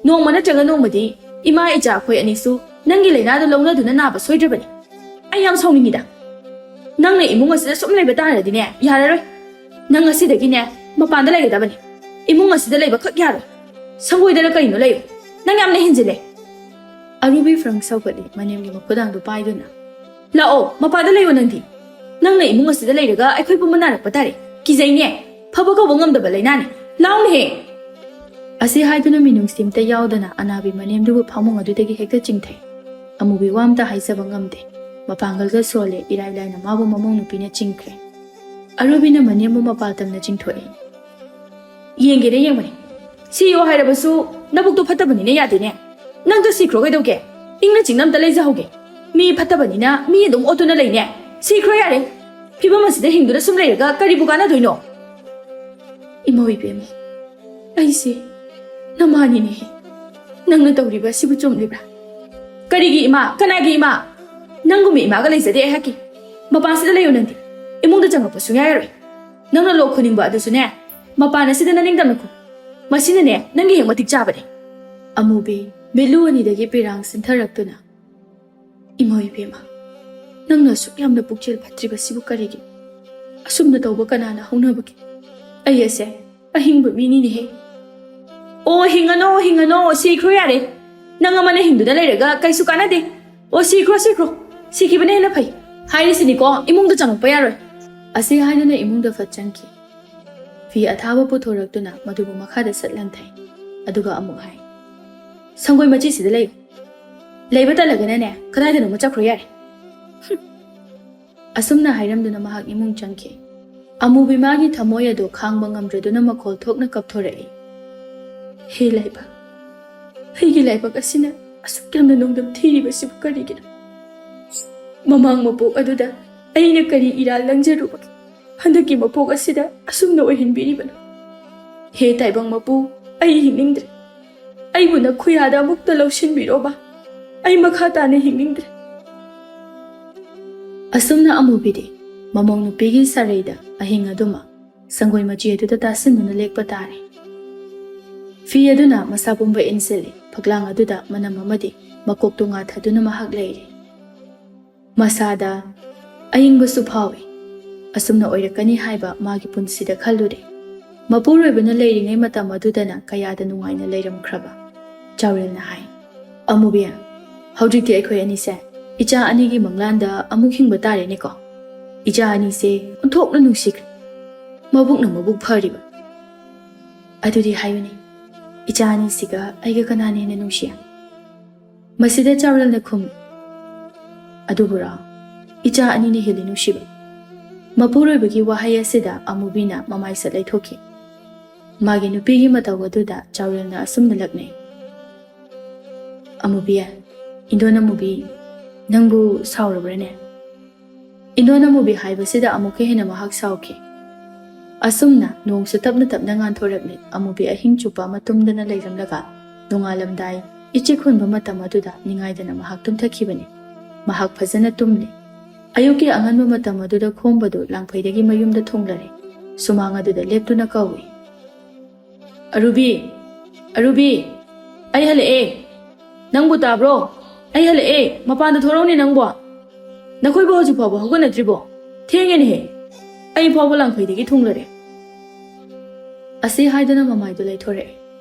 ꯅꯣꯡꯃ ꯅꯠꯇ꯭ꯔꯒ ꯅꯣꯡꯃꯗꯤ ꯏꯃꯥ ꯏꯆꯥ ꯑꯩꯈꯣꯏ ꯑꯅꯤꯁꯨ ꯅꯪꯒꯤ ꯂꯥꯏꯅꯥꯗꯨ ꯂꯧꯅꯗꯨꯅ ꯅꯥꯕ ꯁꯣꯏꯗ꯭ꯔꯕꯅꯤ꯫ ꯑꯩ ꯌꯥꯝ ꯁꯥꯎꯅꯤꯡꯉꯤꯗ꯫ ꯅꯪꯅ ꯏꯃꯨꯡ ꯑꯁꯤꯗ ꯁꯨꯝ ꯂꯩꯕ ꯇꯥꯔꯗꯤꯅꯦ, ꯌꯥꯔꯔꯣꯏ꯫ ꯅꯪ ꯉꯁꯤꯗꯒꯤꯅꯦ ꯃꯄꯥꯟꯗ ꯂꯩꯒꯗꯕꯅꯤ꯫ ꯏꯃꯨꯡ ꯑꯁꯤꯗ ꯂꯩꯕ ꯈꯛ ꯌꯥꯔꯣꯏ꯫ ꯁꯪꯒꯣꯏꯗꯔ ꯀꯩꯅꯣ ꯂꯩꯌꯨ꯫ ꯅꯪ ꯌꯥꯝꯅ ꯍꯦꯟꯖꯤꯜꯂꯦ꯫ ꯑꯔꯨꯕꯤ ꯐ꯭ꯔꯪ ꯁꯧꯒꯠꯂꯤ, ꯃꯅꯦꯝꯒꯤ ꯃꯈꯨꯗꯥꯡꯗꯨ ꯄꯥꯏꯗꯨꯅ꯫ ꯂꯥꯛꯑꯣ, ꯃꯄꯥꯗ ꯂꯩꯌꯣ ꯅꯪꯗꯤ꯫ ꯅꯪꯅ ꯏꯃꯨꯡ ꯑꯁꯤꯗ ꯂꯩꯔꯒ ꯑꯩꯈꯣꯏ ꯄꯨꯝꯕ ꯅꯥꯔꯛꯄ ꯇꯥꯔꯦ꯫ ꯀꯤꯖꯩꯅꯦ꯫ ꯐꯕ ꯀꯧꯕ ꯉꯝꯗꯕ ꯂꯥꯏꯅꯥꯅꯦ꯫ ꯂꯥꯎꯅꯦꯍꯦ꯫ ꯑꯁꯤ ꯍꯥꯏꯗꯨꯅ ꯃꯤꯅꯨꯡꯁꯤ ꯑꯝꯇ ꯌꯥꯎꯗꯅ ꯑꯅꯥꯕꯤ ꯃꯅꯦꯝꯗꯨꯕꯨ ꯐꯃꯨꯡ ꯑꯗꯨꯗꯒꯤ ꯍꯦꯛꯇ ꯆꯤꯡꯊꯩ꯫ ꯑꯃꯨꯕꯤ ꯋꯥ ꯑꯝꯇ ꯍꯥꯏꯖꯕ ꯉꯝꯗꯦ꯫ ꯃꯄꯥꯡꯒꯜꯒ ꯁꯣꯜꯂꯦ, ꯏꯔꯥꯏ ꯂꯥꯏꯅ ꯃꯥꯕꯨ ꯃꯃꯧ ꯅꯨꯄꯤꯅ ꯆꯤꯡꯈ꯭ꯔꯦ꯫ ꯑꯔꯨꯕꯤꯅ ꯃꯅꯦꯝꯕꯨ ꯃꯄꯥꯜ ꯇꯝꯅ ꯆꯤꯡꯊꯣꯛꯏ꯫ ꯌꯦꯡꯒꯦꯅꯦ, ꯌꯦꯡꯕꯅꯦ꯫ ꯁꯤꯌꯣ ꯍꯥꯏꯔꯕꯁꯨ ꯅꯕꯨꯛꯇꯣ ꯐꯠꯇꯕꯅꯤꯅ ꯌꯥꯗꯦꯅꯦ꯫ ꯅꯪꯗꯣ ꯁꯤꯈ꯭ꯔꯣ ꯀꯩꯗꯧꯒꯦ? ꯏꯪꯅ ꯆꯤꯛꯅ ꯑꯝꯇ ꯂꯩꯖꯍꯧꯒꯦ꯫ ꯃꯤ ꯐꯠꯇꯕꯅꯤꯅ ꯃꯤ ꯑꯗꯨꯝ ꯑꯣꯠꯇꯨꯅ ꯂꯩꯅꯦ꯫ ꯁꯤꯈ꯭ꯔꯣ ꯌꯥꯔꯦ꯫ ꯐꯤꯕꯝ ꯑꯁꯤꯗ ꯍꯤꯡꯗꯨꯅ ꯁꯨꯝ ꯂꯩꯔꯒ ꯀꯔꯤꯕꯨ ꯀꯥꯟꯅꯗꯣꯏꯅꯣ? ꯏꯃꯧ ꯏꯕꯦꯝꯃ, ꯑꯩꯁꯦ ꯅꯃꯥꯅꯤꯅꯦꯍꯦ꯫ ꯅꯪꯅ ꯇꯧꯔꯤꯕ ꯑꯁꯤꯕꯨ ꯆꯨꯝꯂꯤꯕ꯭ꯔꯥ? ꯀꯔꯤꯒꯤ ꯏꯃꯥ? ꯀꯅꯥꯒꯤ ꯏꯃꯥ? ꯅꯪꯒꯨꯝꯕ ꯏꯃꯥꯒ ꯂꯩꯖꯗꯦ ꯑꯩꯍꯥꯛꯀꯤ꯫ ꯃꯄꯥꯟꯁꯤꯗ ꯂꯩꯌꯨ ꯅꯪꯗꯤ꯫ ꯏꯃꯨꯡꯗ ꯆꯪꯉꯛꯄ ꯁꯨꯡꯌꯥ ꯌꯥꯔꯣꯏ꯫ ꯅꯪꯅ ꯂꯣꯛ ꯈꯨꯅꯤꯡꯕ ꯑꯗꯨꯁꯨꯅꯦ, ꯃꯄꯥꯟ ꯑꯁꯤꯗ ꯅꯅꯤꯡꯇꯝꯅ ꯈꯨ꯫ ꯃꯁꯤꯅꯅꯦ, ꯅꯪꯒꯤ ꯍꯦꯛ ꯃꯇꯤꯛ ꯆꯥꯕꯅꯦ꯫ ꯑꯃꯨꯕꯤ, ꯃꯤꯠꯂꯨ ꯑꯅꯤꯗꯒꯤ ꯄꯤꯔꯥꯡ ꯁꯤꯟꯊꯔꯛꯇꯨꯅ, "ꯏꯃꯥ ꯏꯕꯦꯝꯃ, ꯅꯪꯅ ꯑꯁꯨꯛ ꯌꯥꯝꯅ ꯄꯨꯛꯆꯦꯜ ꯐꯠꯇ꯭ꯔꯤꯕꯁꯤꯕꯨ ꯀꯔꯤꯒꯤ? ꯑꯁꯨꯝꯅ ꯇꯧꯕ ꯀꯅꯥꯅ ꯍꯧꯅꯕꯒꯦ? ꯑꯩ ꯑꯁꯦ ꯑꯍꯤꯡꯕ ꯃꯤꯅꯤꯅꯦꯍꯦ꯫ ꯑꯣ, ꯍꯤꯡꯉꯅꯣ, ꯍꯤꯡꯉꯅꯣ, ꯁꯤꯈ꯭ꯔꯣ ꯌꯥꯔꯦ꯫ ꯅꯪ ꯑꯃꯅ ꯍꯤꯡꯗꯨꯅ ꯂꯩꯔꯒ ꯀꯩꯁꯨ ꯀꯥꯟꯅꯗꯦ꯫ ꯑꯣ, ꯁꯤꯈ꯭ꯔꯣ, ꯁꯤꯈ꯭ꯔꯣ꯫ ꯁꯤꯈꯤꯕꯅ ꯍꯦꯟꯅ ꯐꯩ꯫ ꯍꯥꯏꯔꯤꯁꯤꯅꯤꯀꯣ, ꯏꯃꯨꯡꯗ ꯆꯪꯉꯛꯄ ꯌꯥꯔꯣꯏ꯫" ꯑꯁꯤ ꯍꯥꯏꯗꯨꯅ ꯏꯃꯨꯡꯗ ꯐꯠ ꯆꯪꯈꯤ꯫ ꯐꯤ ꯑꯊꯥꯕ ꯄꯨꯊꯣꯔꯛꯇꯨꯅ ꯃꯗꯨꯕꯨ ꯃꯈꯥꯗ ꯁꯠ ꯂꯪꯊꯩ꯫ ꯑꯗꯨꯒ ꯑꯃꯨꯛ ꯍꯥꯏ, "ꯁꯪꯒꯣꯏ ꯃꯆꯤꯁꯤꯗ ꯂꯩꯌꯨ꯫ ꯂꯩꯕ ꯇꯜꯂꯒꯅꯅꯦ, ꯀꯗꯥꯏꯗꯅꯣꯃ ꯆꯠꯈ꯭ꯔꯣ ꯌꯥꯔꯦ꯫" ꯑꯁꯨꯝꯅ ꯍꯥꯏꯔꯝꯗꯨꯅ ꯃꯍꯥꯛ ꯏꯃꯨꯡ ꯆꯪꯈꯤ꯫ ꯑꯃꯨꯕꯤ ꯃꯥꯒꯤ ꯊꯃꯣꯏ ꯑꯗꯨ ꯈꯥꯡꯕ ꯉꯝꯗ꯭ꯔꯗꯨꯅ ꯃꯈꯣꯜ ꯊꯣꯛꯅ ꯀꯞꯊꯣꯔꯛꯏ꯫ "ꯍꯦ ꯂꯥꯏꯕꯛ, ꯑꯩꯒꯤ ꯂꯥꯏꯕꯛ ꯑꯁꯤꯅ ꯑꯁꯨꯛ ꯌꯥꯝꯅ ꯅꯣꯡꯗꯝ ꯊꯤꯔꯤꯕꯁꯤꯕꯨ ꯀꯔꯤꯒꯤꯅꯣ? ꯃꯃꯥꯡ ꯃꯄꯣꯛ ꯑꯗꯨꯗ ꯑꯩꯅ ꯀꯔꯤ ꯏꯔꯥꯜ ꯂꯪꯖꯔꯨꯕꯒꯦ? ꯍꯟꯗꯛꯀꯤ ꯃꯄꯣꯛ ꯑꯁꯤꯗ ꯑꯁꯨꯝꯅ ꯑꯣꯏꯍꯟꯕꯤꯔꯤꯕꯅꯣ? ꯍꯦ ꯇꯥꯏꯕꯪ ꯃꯄꯨ, ꯑꯩ ꯍꯤꯡꯅꯤꯡꯗ꯭ꯔꯦ꯫ ꯑꯩꯕꯨ ꯅꯈꯨꯌꯥꯗ ꯑꯃꯨꯛꯇ ꯂꯧꯁꯤꯟꯕꯤꯔꯣꯕ꯫ ꯑꯩ ꯃꯈꯥ ꯇꯥꯅ ꯍꯤꯡꯅꯤꯡꯗ꯭ꯔꯦ꯫" ꯑꯁꯨꯝꯅ ꯑꯃꯨꯕꯤꯗꯤ ꯃꯃꯧ ꯅꯨꯄꯤꯒꯤ ꯁꯥꯔꯩꯗ ꯑꯍꯤꯡ ꯑꯗꯨꯃ ꯁꯪꯒꯣꯏ ꯃꯆꯤ ꯑꯗꯨꯗ ꯇꯥꯁꯤꯟꯗꯨꯅ ꯂꯦꯛꯄ ꯇꯥꯔꯦ꯫ ꯐꯤ ꯑꯗꯨꯅ ꯃꯁꯥ ꯄꯨꯝꯕ ꯏꯟꯁꯤꯜꯂꯤ, ꯐꯛꯂꯥꯡ ꯑꯗꯨꯗ ꯃꯅꯝ ꯑꯃꯗꯤ ꯃꯀꯣꯛꯇꯣ ꯉꯥꯊꯗꯨꯅ ꯃꯍꯥꯛ ꯂꯩꯔꯤ꯫ ꯃꯁꯥꯗ ꯑꯏꯪꯕꯁꯨ ꯐꯥꯎꯏ꯫ ꯑꯁꯨꯝꯅ ꯑꯣꯏꯔꯛꯀꯅꯤ ꯍꯥꯏꯕ ꯃꯥꯒꯤ ꯄꯨꯟꯁꯤꯗ ꯈꯜꯂꯨꯗꯦ꯫ ꯃꯄꯨꯔꯣꯏꯕꯅ ꯂꯩꯔꯤꯉꯩ ꯃꯇꯝ ꯑꯗꯨꯗꯅ ꯀꯌꯥꯗ ꯅꯨꯡꯉꯥꯏꯅ ꯂꯩꯔꯝꯈ꯭ꯔꯕ꯫ ꯆꯥꯎꯔꯦꯜꯅ ꯍꯥꯏ, "ꯑꯃꯨꯕꯤ, ꯍꯧꯖꯤꯛꯇꯤ ꯑꯩꯈꯣꯏ ꯑꯅꯤꯁꯦ ꯏꯆꯥ ꯑꯅꯤꯒꯤ ꯃꯪꯂꯥꯟꯗ ꯑꯃꯨꯛ ꯍꯤꯡꯕ ꯇꯥꯔꯦꯅꯦꯀꯣ꯫ ꯏꯆꯥ ꯑꯅꯤꯁꯦ ꯑꯣꯟꯊꯣꯛꯅ ꯅꯨꯡꯁꯤꯈ꯭ꯔꯦ꯫ ꯃꯕꯨꯛꯅ ꯃꯕꯨꯛ ꯐꯔꯤꯕ꯫ ꯑꯗꯨꯗꯤ ꯍꯥꯏꯌꯨꯅꯦ, ꯏꯆꯥ ꯑꯅꯤꯁꯤꯒ ꯑꯩꯒ ꯀꯅꯥꯅ ꯍꯦꯟꯅ ꯅꯨꯡꯁꯤ?" ꯃꯁꯤꯗ ꯆꯥꯎꯔꯦꯜꯅ ꯈꯨꯝꯃꯤ, "ꯑꯗꯨꯕꯨꯔꯣ, ꯏꯆꯥ ꯑꯅꯤꯅ ꯍꯦꯜꯂꯤ ꯅꯨꯡꯁꯤꯕ꯫" ꯃꯄꯨꯔꯣꯏꯕꯒꯤ ꯋꯥꯍꯩ ꯑꯁꯤꯗ ꯑꯃꯨꯕꯤꯅ ꯃꯃꯥꯏ ꯁꯠ ꯂꯩꯊꯣꯛꯈꯤ꯫ ꯃꯥꯒꯤ ꯅꯨꯄꯤꯒꯤ ꯃꯇꯧ ꯑꯗꯨꯗ ꯆꯥꯎꯔꯦꯜꯅ ꯑꯁꯨꯝꯅ ꯂꯛꯅꯩ, "ꯑꯃꯨꯕꯤ, ꯏꯟꯗꯣꯟ ꯑꯃꯨꯕꯤ, ꯅꯪꯕꯨ ꯁꯥꯎꯔꯕ꯭ꯔꯅꯦ?" ꯏꯟꯗꯣꯟ ꯑꯃꯨꯕꯤ ꯍꯥꯏꯕꯁꯤꯗ ꯑꯃꯨꯛꯀ ꯍꯦꯟꯅ ꯃꯍꯥꯛ ꯁꯥꯎꯈꯤ꯫ ꯑꯁꯨꯝꯅ ꯅꯣꯡꯁꯨ ꯇꯞꯅ ꯇꯞꯅ ꯉꯥꯟꯊꯣꯔꯛꯂꯤ꯫ ꯑꯃꯨꯕꯤ ꯑꯍꯤꯡ ꯆꯨꯞꯄ ꯑꯃ ꯇꯨꯝꯗꯅ ꯂꯩꯔꯝꯂꯒ ꯅꯣꯡꯉꯥꯜꯂꯝꯗꯥꯏ ꯏꯆꯦꯛ ꯍꯨꯟꯕ ꯃꯇꯝ ꯑꯗꯨꯗ ꯅꯤꯡꯉꯥꯏꯗꯅ ꯃꯍꯥꯛ ꯇꯨꯝꯊꯈꯤꯕꯅꯤ꯫ ꯃꯍꯥꯛ ꯐꯖꯅ ꯇꯨꯝꯂꯤ꯫ ꯑꯌꯨꯛꯀꯤ ꯑꯉꯟꯕ ꯃꯇꯝ ꯑꯗꯨꯗ ꯈꯣꯝꯕꯗꯨ ꯂꯥꯡꯐꯩꯗꯒꯤ ꯃꯌꯨꯝꯗ ꯊꯨꯡꯂꯔꯦ꯫ ꯁꯨꯃꯥꯡ ꯑꯗꯨꯗ ꯂꯦꯞꯇꯨꯅ ꯀꯧꯏ, "ꯑꯔꯨꯕꯤ, ꯑꯔꯨꯕꯤ, ꯑꯩ ꯍꯜꯂꯛꯑꯦ꯫ ꯅꯪꯕꯨ ꯇꯥꯕ꯭ꯔꯣ? ꯑꯩ ꯍꯜꯂꯛꯑꯦ꯫ ꯃꯄꯥꯟꯗ ꯊꯣꯔꯛꯎꯅꯦ ꯅꯪꯕꯣ꯫ ꯅꯈꯣꯏꯕꯨ ꯍꯧꯖꯤꯛ ꯐꯥꯎꯕ ꯍꯧꯒꯠꯅꯗ꯭ꯔꯤꯕꯣ? ꯊꯦꯡꯉꯦꯅꯦꯍꯦ꯫ ꯑꯩ ꯐꯥꯎꯕ ꯂꯥꯡꯐꯩꯗꯒꯤ ꯊꯨꯡꯂꯔꯦ꯫" ꯑꯁꯤ ꯍꯥꯏꯗꯨꯅ ꯃꯃꯥꯏꯗꯨ ꯂꯩꯊꯣꯔꯛꯑꯦ꯫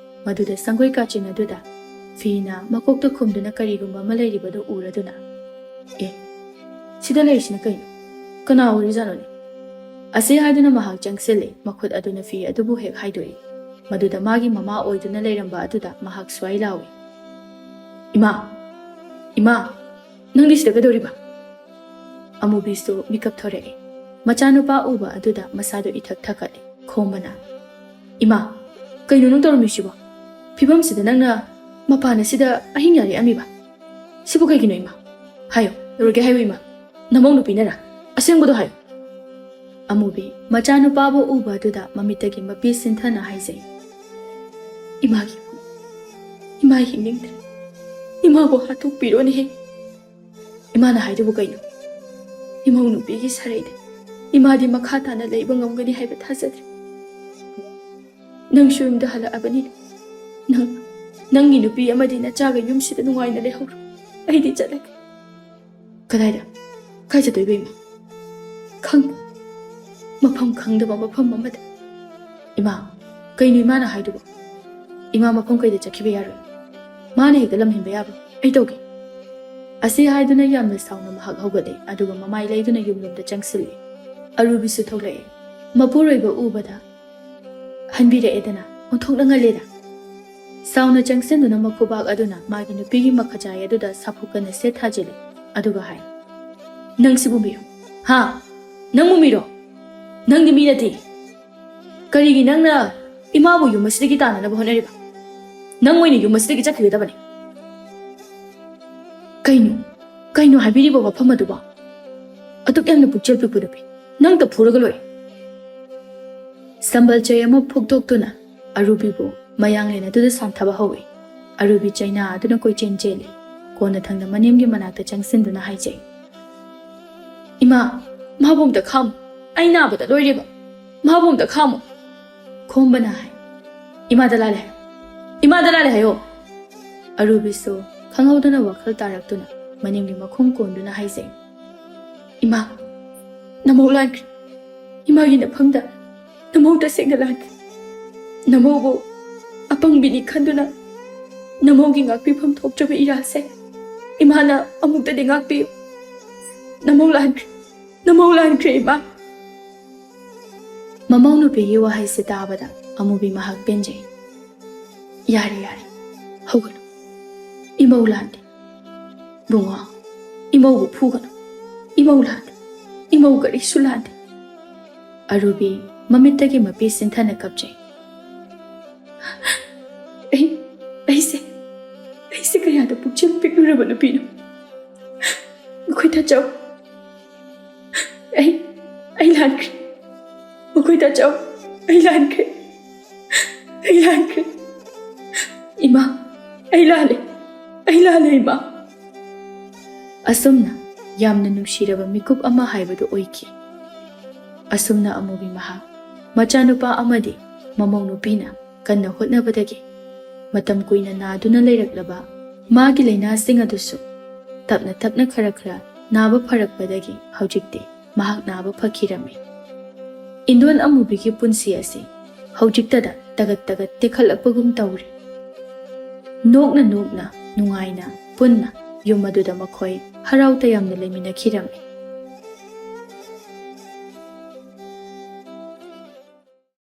ꯃꯗꯨꯗ ꯁꯪꯒꯣꯏ ꯀꯥꯆꯤꯟ ꯑꯗꯨꯗ ꯐꯤꯅ ꯃꯀꯣꯛꯇ ꯈꯨꯝꯗꯨꯅ ꯀꯔꯤꯒꯨꯝꯕ ꯑꯃ ꯂꯩꯔꯤꯕꯗꯨ ꯎꯔꯗꯨꯅ, "ꯑꯦ, ꯁꯤꯗ ꯂꯩꯔꯤꯁꯤꯅ ꯀꯩꯅꯣ? ꯀꯅꯥ ꯑꯣꯏꯔꯤꯖꯥꯠꯅꯣꯅꯦ?" ꯑꯁꯤ ꯍꯥꯏꯗꯨꯅ ꯃꯍꯥꯛ ꯆꯪꯁꯤꯜꯂꯦ꯫ ꯃꯈꯨꯠ ꯑꯗꯨꯅ ꯐꯤ ꯑꯗꯨꯕꯨ ꯍꯦꯛ ꯍꯥꯏꯗꯣꯛꯏ꯫ ꯃꯗꯨꯗ ꯃꯥꯒꯤ ꯃꯃꯥ ꯑꯣꯏꯗꯨꯅ ꯂꯩꯔꯝꯕ ꯑꯗꯨꯗ ꯃꯍꯥꯛ ꯁ꯭ꯋꯥꯏ ꯂꯥꯎꯏ, "ꯏꯃꯥ! ꯏꯃꯥ! ꯅꯪꯗꯤ ꯁꯤꯗ ꯀꯩꯗꯧꯔꯤꯕ?" ꯑꯃꯨꯕꯤꯁꯨ ꯃꯤꯀꯞ ꯊꯣꯔꯛꯏ꯫ ꯃꯆꯥꯅꯨꯄꯥ ꯎꯕ ꯑꯗꯨꯗ ꯃꯁꯥꯗꯨ ꯏꯊꯛ ꯊꯛꯀꯠꯂꯤ꯫ ꯈꯣꯝꯕꯅ, "ꯏꯃꯥ, ꯀꯩꯅꯣ ꯅꯪ ꯇꯧꯔꯝꯃꯤꯁꯤꯕꯣ? ꯐꯤꯕꯝꯁꯤꯗ ꯅꯪꯅ ꯃꯄꯥꯟ ꯑꯁꯤꯗ ꯑꯍꯤꯡ ꯌꯥꯔꯦꯛꯑꯝꯃꯤꯕ? ꯁꯤꯕꯨ ꯀꯩꯒꯤꯅꯣ ꯏꯃꯥ? ꯍꯥꯏꯌꯣ, ꯇꯧꯔꯒꯦ ꯍꯥꯏꯌꯨ ꯏꯃꯥ꯫ ꯅꯃꯧ ꯅꯨꯄꯤꯅꯔ? ꯑꯁꯦꯡꯕꯗꯣ ꯍꯥꯏꯌꯨ꯫" ꯑꯃꯨꯕꯤ ꯃꯆꯥꯅꯨꯄꯥꯕꯨ ꯎꯕ ꯑꯗꯨꯗ ꯃꯃꯤꯠꯇꯒꯤ ꯃꯄꯤ ꯁꯤꯟꯊꯅ ꯍꯥꯏꯖꯩ, "ꯏꯃꯥꯒꯤ, ꯏꯃꯥ ꯍꯤꯡꯅꯤꯡꯗ꯭ꯔꯦ꯫ ꯏꯃꯥꯕꯨ ꯍꯥꯠꯇꯣꯛꯄꯤꯔꯣꯅꯦꯍꯦ꯫" "ꯏꯃꯥꯅ ꯍꯥꯏꯗꯨꯕꯨ ꯀꯩꯅꯣ? ꯏꯃꯧ ꯅꯨꯄꯤꯒꯤ ꯁꯔꯩꯗ ꯏꯃꯥꯗꯤ ꯃꯈꯥ ꯇꯥꯅ ꯂꯩꯕ ꯉꯝꯒꯅꯤ ꯍꯥꯏꯕ ꯊꯥꯖꯗ꯭ꯔꯦ꯫ ꯅꯪꯁꯨ ꯌꯨꯝꯗ ꯍꯜꯂꯛꯑꯕꯅꯤꯅ ꯅꯪ, ꯅꯪꯒꯤ ꯅꯨꯄꯤ ꯑꯃꯗꯤ ꯅꯆꯥꯒ ꯌꯨꯝꯁꯤꯗ ꯅꯨꯡꯉꯥꯏꯅ ꯂꯩꯍꯧꯔꯣ꯫ ꯑꯩꯗꯤ ꯆꯠꯂꯒꯦ꯫" "ꯀꯗꯥꯏꯗ? ꯀꯥꯏ ꯆꯠꯇꯣꯏꯕ ꯏꯃꯥ?" "ꯈꯪꯗꯦ꯫ ꯃꯐꯝ ꯈꯪꯗꯕ ꯃꯐꯝ ꯑꯃꯗ꯫ "ꯏꯃꯥ, ꯀꯩꯅꯣ ꯏꯃꯥꯅ ꯍꯥꯏꯗꯨꯕꯣ? ꯏꯃꯥ ꯃꯐꯝ ꯀꯩꯗ ꯆꯠꯈꯤꯕ ꯌꯥꯔꯣꯏ꯫ ꯃꯥꯅ ꯍꯦꯛꯇ ꯂꯝꯍꯦꯟꯕ ꯌꯥꯕ꯭ꯔꯣ? ꯑꯩ ꯇꯧꯒꯦ꯫" ꯑꯁꯤ ꯍꯥꯏꯗꯨꯅ ꯌꯥꯝꯅ ꯁꯥꯎꯅ ꯃꯍꯥꯛ ꯍꯧꯒꯠꯂꯦ, ꯑꯗꯨꯒ ꯃꯃꯥꯏ ꯂꯩꯗꯨꯅ ꯌꯨꯝꯂꯣꯝꯗ ꯆꯪꯁꯤꯜꯂꯤ꯫ ꯑꯔꯨꯕꯤꯁꯨ ꯊꯣꯛꯂꯛꯑꯦ꯫ ꯃꯄꯨꯔꯣꯏꯕ ꯎꯕꯗ, "ꯍꯟꯕꯤꯔꯛꯑꯦꯗꯅ, ꯑꯣꯟꯊꯣꯛꯅ ꯉꯜꯂꯦꯗ꯫" ꯁꯥꯎꯅ ꯆꯪꯁꯤꯟꯗꯨꯅ ꯃꯈꯨꯕꯥꯛ ꯑꯗꯨꯅ ꯃꯥꯒꯤ ꯅꯨꯄꯤꯒꯤ ꯃꯈꯖꯥꯏ ꯑꯗꯨꯗ ꯁꯥꯐꯨ ꯀꯟꯅ ꯁꯦꯠ ꯊꯥꯖꯤꯜꯂꯤ, ꯑꯗꯨꯒ ꯍꯥꯏ, "ꯅꯪꯁꯤꯕꯨ ꯃꯤꯔꯣ? ꯍꯥ? ꯅꯪꯕꯨ ꯃꯤꯔꯣ? ꯅꯪꯗꯤ ꯃꯤ ꯅꯠꯇꯦ꯫ ꯀꯔꯤꯒꯤ ꯅꯪꯅ ꯏꯃꯥꯕꯨ ꯌꯨꯝ ꯑꯁꯤꯗꯒꯤ ꯇꯥꯟꯅꯅꯕ ꯍꯣꯠꯅꯔꯤꯕ? ꯅꯪ ꯑꯣꯏꯅ ꯌꯨꯝ ꯑꯁꯤꯗꯒꯤ ꯆꯠꯈꯤꯒꯗꯕꯅꯤ꯫" "ꯀꯩꯅꯣ? ꯀꯩꯅꯣ ꯍꯥꯏꯕꯤꯔꯤꯕ ꯋꯥꯐꯝ ꯑꯗꯨꯕꯣ? ꯑꯗꯨꯛ ꯌꯥꯝꯅ ꯄꯨꯛꯆꯦꯜ ꯄꯤꯛꯄ ꯅꯨꯄꯤ, ꯅꯪꯇ ꯐꯨꯔꯒ ꯂꯣꯏꯔꯦ꯫" ꯁꯝꯕꯜ ꯆꯩ ꯑꯃ ꯐꯨꯛꯇꯣꯛꯇꯨꯅ ꯑꯔꯨꯕꯤꯕꯨ ꯃꯌꯥꯡꯂꯦꯟ ꯑꯗꯨꯗ ꯁꯥꯟꯊꯕ ꯍꯧꯏ꯫ ꯑꯔꯨꯕꯤ ꯆꯩꯅꯥ ꯑꯗꯨꯅ ꯀꯣꯏꯆꯦꯟ ꯆꯦꯜꯂꯤ꯫ ꯀꯣꯟꯅꯊꯪꯗ ꯃꯅꯦꯝꯒꯤ ꯃꯅꯥꯛꯇ ꯆꯪꯁꯤꯟꯗꯨꯅ ꯍꯥꯏꯖꯩ, "ꯏꯃꯥ, ꯃꯥꯕꯨ ꯑꯝꯇ ꯈꯥꯝꯃꯨ꯫ ꯑꯩ ꯅꯥꯕꯗ ꯂꯣꯏꯔꯦꯕ꯫ ꯃꯥꯕꯨ ꯑꯝꯇ ꯈꯥꯝꯃꯨ꯫" ꯈꯣꯝꯕꯅ ꯍꯥꯏ, "ꯏꯃꯥꯗ ꯂꯥꯜꯂꯦ ꯍꯥꯏꯌꯣ꯫ ꯏꯃꯥꯗ ꯂꯥꯜꯂꯦ ꯍꯥꯏꯌꯣ꯫" ꯑꯔꯨꯕꯤꯁꯨ ꯈꯪꯍꯧꯗꯅ ꯋꯥꯈꯜ ꯇꯥꯔꯛꯇꯨꯅ ꯃꯅꯦꯝꯒꯤ ꯃꯈꯣꯡ ꯀꯣꯟꯗꯨꯅ ꯍꯥꯏꯖꯩ, "ꯏꯃꯥ, ꯅꯃꯧ ꯂꯥꯟꯈ꯭ꯔꯦ꯫ ꯏꯃꯥꯒꯤ ꯅꯐꯝꯗ ꯅꯃꯧ ꯇꯁꯦꯡꯅ ꯂꯥꯟꯈ꯭ꯔꯦ꯫ ꯅꯃꯧꯕꯨ ꯑꯄꯪꯕꯤꯅꯤ ꯈꯟꯗꯨꯅ ꯅꯃꯧꯒꯤ ꯉꯥꯛꯄꯤꯐꯝ ꯊꯣꯛꯇ꯭ꯔꯕ ꯏꯔꯥꯜꯁꯦ ꯏꯃꯥꯅ ꯑꯃꯨꯛꯇꯗꯤ ꯉꯥꯛꯄꯤꯌꯨ꯫ ꯅꯃꯧ ꯂꯥꯟꯈ꯭ꯔꯦ, ꯅꯃꯧ ꯂꯥꯟꯈ꯭ꯔꯦ ꯏꯃꯥ꯫" ꯃꯃꯧ ꯅꯨꯄꯤꯒꯤ ꯋꯥꯍꯩꯁꯤ ꯇꯥꯕꯗ ꯑꯃꯨꯕꯤ ꯃꯍꯥꯛ ꯄꯦꯟꯖꯩ꯫ "ꯌꯥꯔꯦ, ꯌꯥꯔꯦ, ꯍꯧꯒꯠꯂꯨ꯫ ꯏꯃꯧ ꯂꯥꯟꯗꯦ꯫ ꯕꯨꯡꯉꯣ, ꯏꯃꯧꯕꯨ ꯐꯨꯒꯅꯨ꯫ ꯏꯃꯧ ꯂꯥꯟꯗꯦ꯫ ꯏꯃꯧ ꯀꯔꯤꯁꯨ ꯂꯥꯟꯗꯦ꯫" ꯑꯔꯨꯕꯤ ꯃꯃꯤꯠꯇꯒꯤ ꯃꯄꯤ ꯁꯤꯟꯊꯅ ꯀꯞꯆꯩ꯫ "ꯑꯩ, ꯑꯩꯁꯦ, ꯑꯩꯁꯦ ꯀꯌꯥꯗ ꯄꯨꯛꯆꯦꯜ ꯄꯤꯛꯂꯨꯔꯕ ꯅꯨꯄꯤꯅꯣ꯫ ꯃꯈꯣꯏ ꯇꯥꯆꯧ, ꯑꯩ, ꯑꯩ ꯂꯥꯟꯈ꯭ꯔꯦ꯫ ꯃꯈꯣꯏ ꯇꯥꯆꯧ, ꯑꯩ ꯂꯥꯟꯈ꯭ꯔꯦ꯫ ꯑꯩ ꯂꯥꯟꯈ꯭ꯔꯦ꯫ ꯏꯃꯥ, ꯑꯩ ꯂꯥꯜꯂꯦ꯫ ꯑꯩ ꯂꯥꯜꯂꯦ, ꯏꯃꯥ꯫" ꯑꯁꯨꯝꯅ ꯌꯥꯝꯅ ꯅꯨꯡꯁꯤꯔꯕ ꯃꯤꯀꯨꯞ ꯑꯃ ꯍꯥꯏꯕꯗꯨ ꯑꯣꯏꯈꯤ꯫ ꯑꯁꯨꯝꯅ ꯑꯃꯨꯕꯤ ꯃꯍꯥꯛ ꯃꯆꯥꯅꯨꯄꯥ ꯑꯃꯗꯤ ꯃꯃꯧ ꯅꯨꯄꯤꯅ ꯀꯟꯅ ꯍꯣꯠꯅꯕꯗꯒꯤ ꯃꯇꯝ ꯀꯨꯏꯅ ꯅꯥꯗꯨꯅ ꯂꯩꯔꯛꯂꯕ ꯃꯥꯒꯤ ꯂꯥꯏꯅꯥꯁꯤꯡ ꯑꯗꯨꯁꯨ ꯇꯞꯅ ꯇꯞꯅ ꯈꯔ ꯈꯔ ꯅꯥꯕ ꯐꯔꯛꯄꯗꯒꯤ ꯍꯧꯖꯤꯛꯇꯤ ꯃꯍꯥꯛ ꯅꯥꯕ ꯐꯈꯤꯔꯝꯃꯤ꯫ ꯏꯟꯗꯣꯟ ꯑꯃꯨꯕꯤꯒꯤ ꯄꯨꯟꯁꯤ ꯑꯁꯤ ꯍꯧꯖꯤꯛꯇꯗ ꯇꯒꯠ ꯇꯒꯠ ꯇꯦꯛꯈꯠꯂꯛꯄꯒꯨꯝ ꯇꯧꯔꯤ꯫ ꯅꯣꯛꯅ ꯅꯣꯛꯅ, ꯅꯨꯡꯉꯥꯏꯅ, ꯄꯨꯟꯅ ꯌꯨꯝ ꯑꯗꯨꯗ ꯃꯈꯣꯏ ꯍꯔꯥꯎ ꯇꯌꯥꯝꯅ ꯂꯩꯃꯤꯟꯅꯈꯤꯔꯝꯃꯤ꯫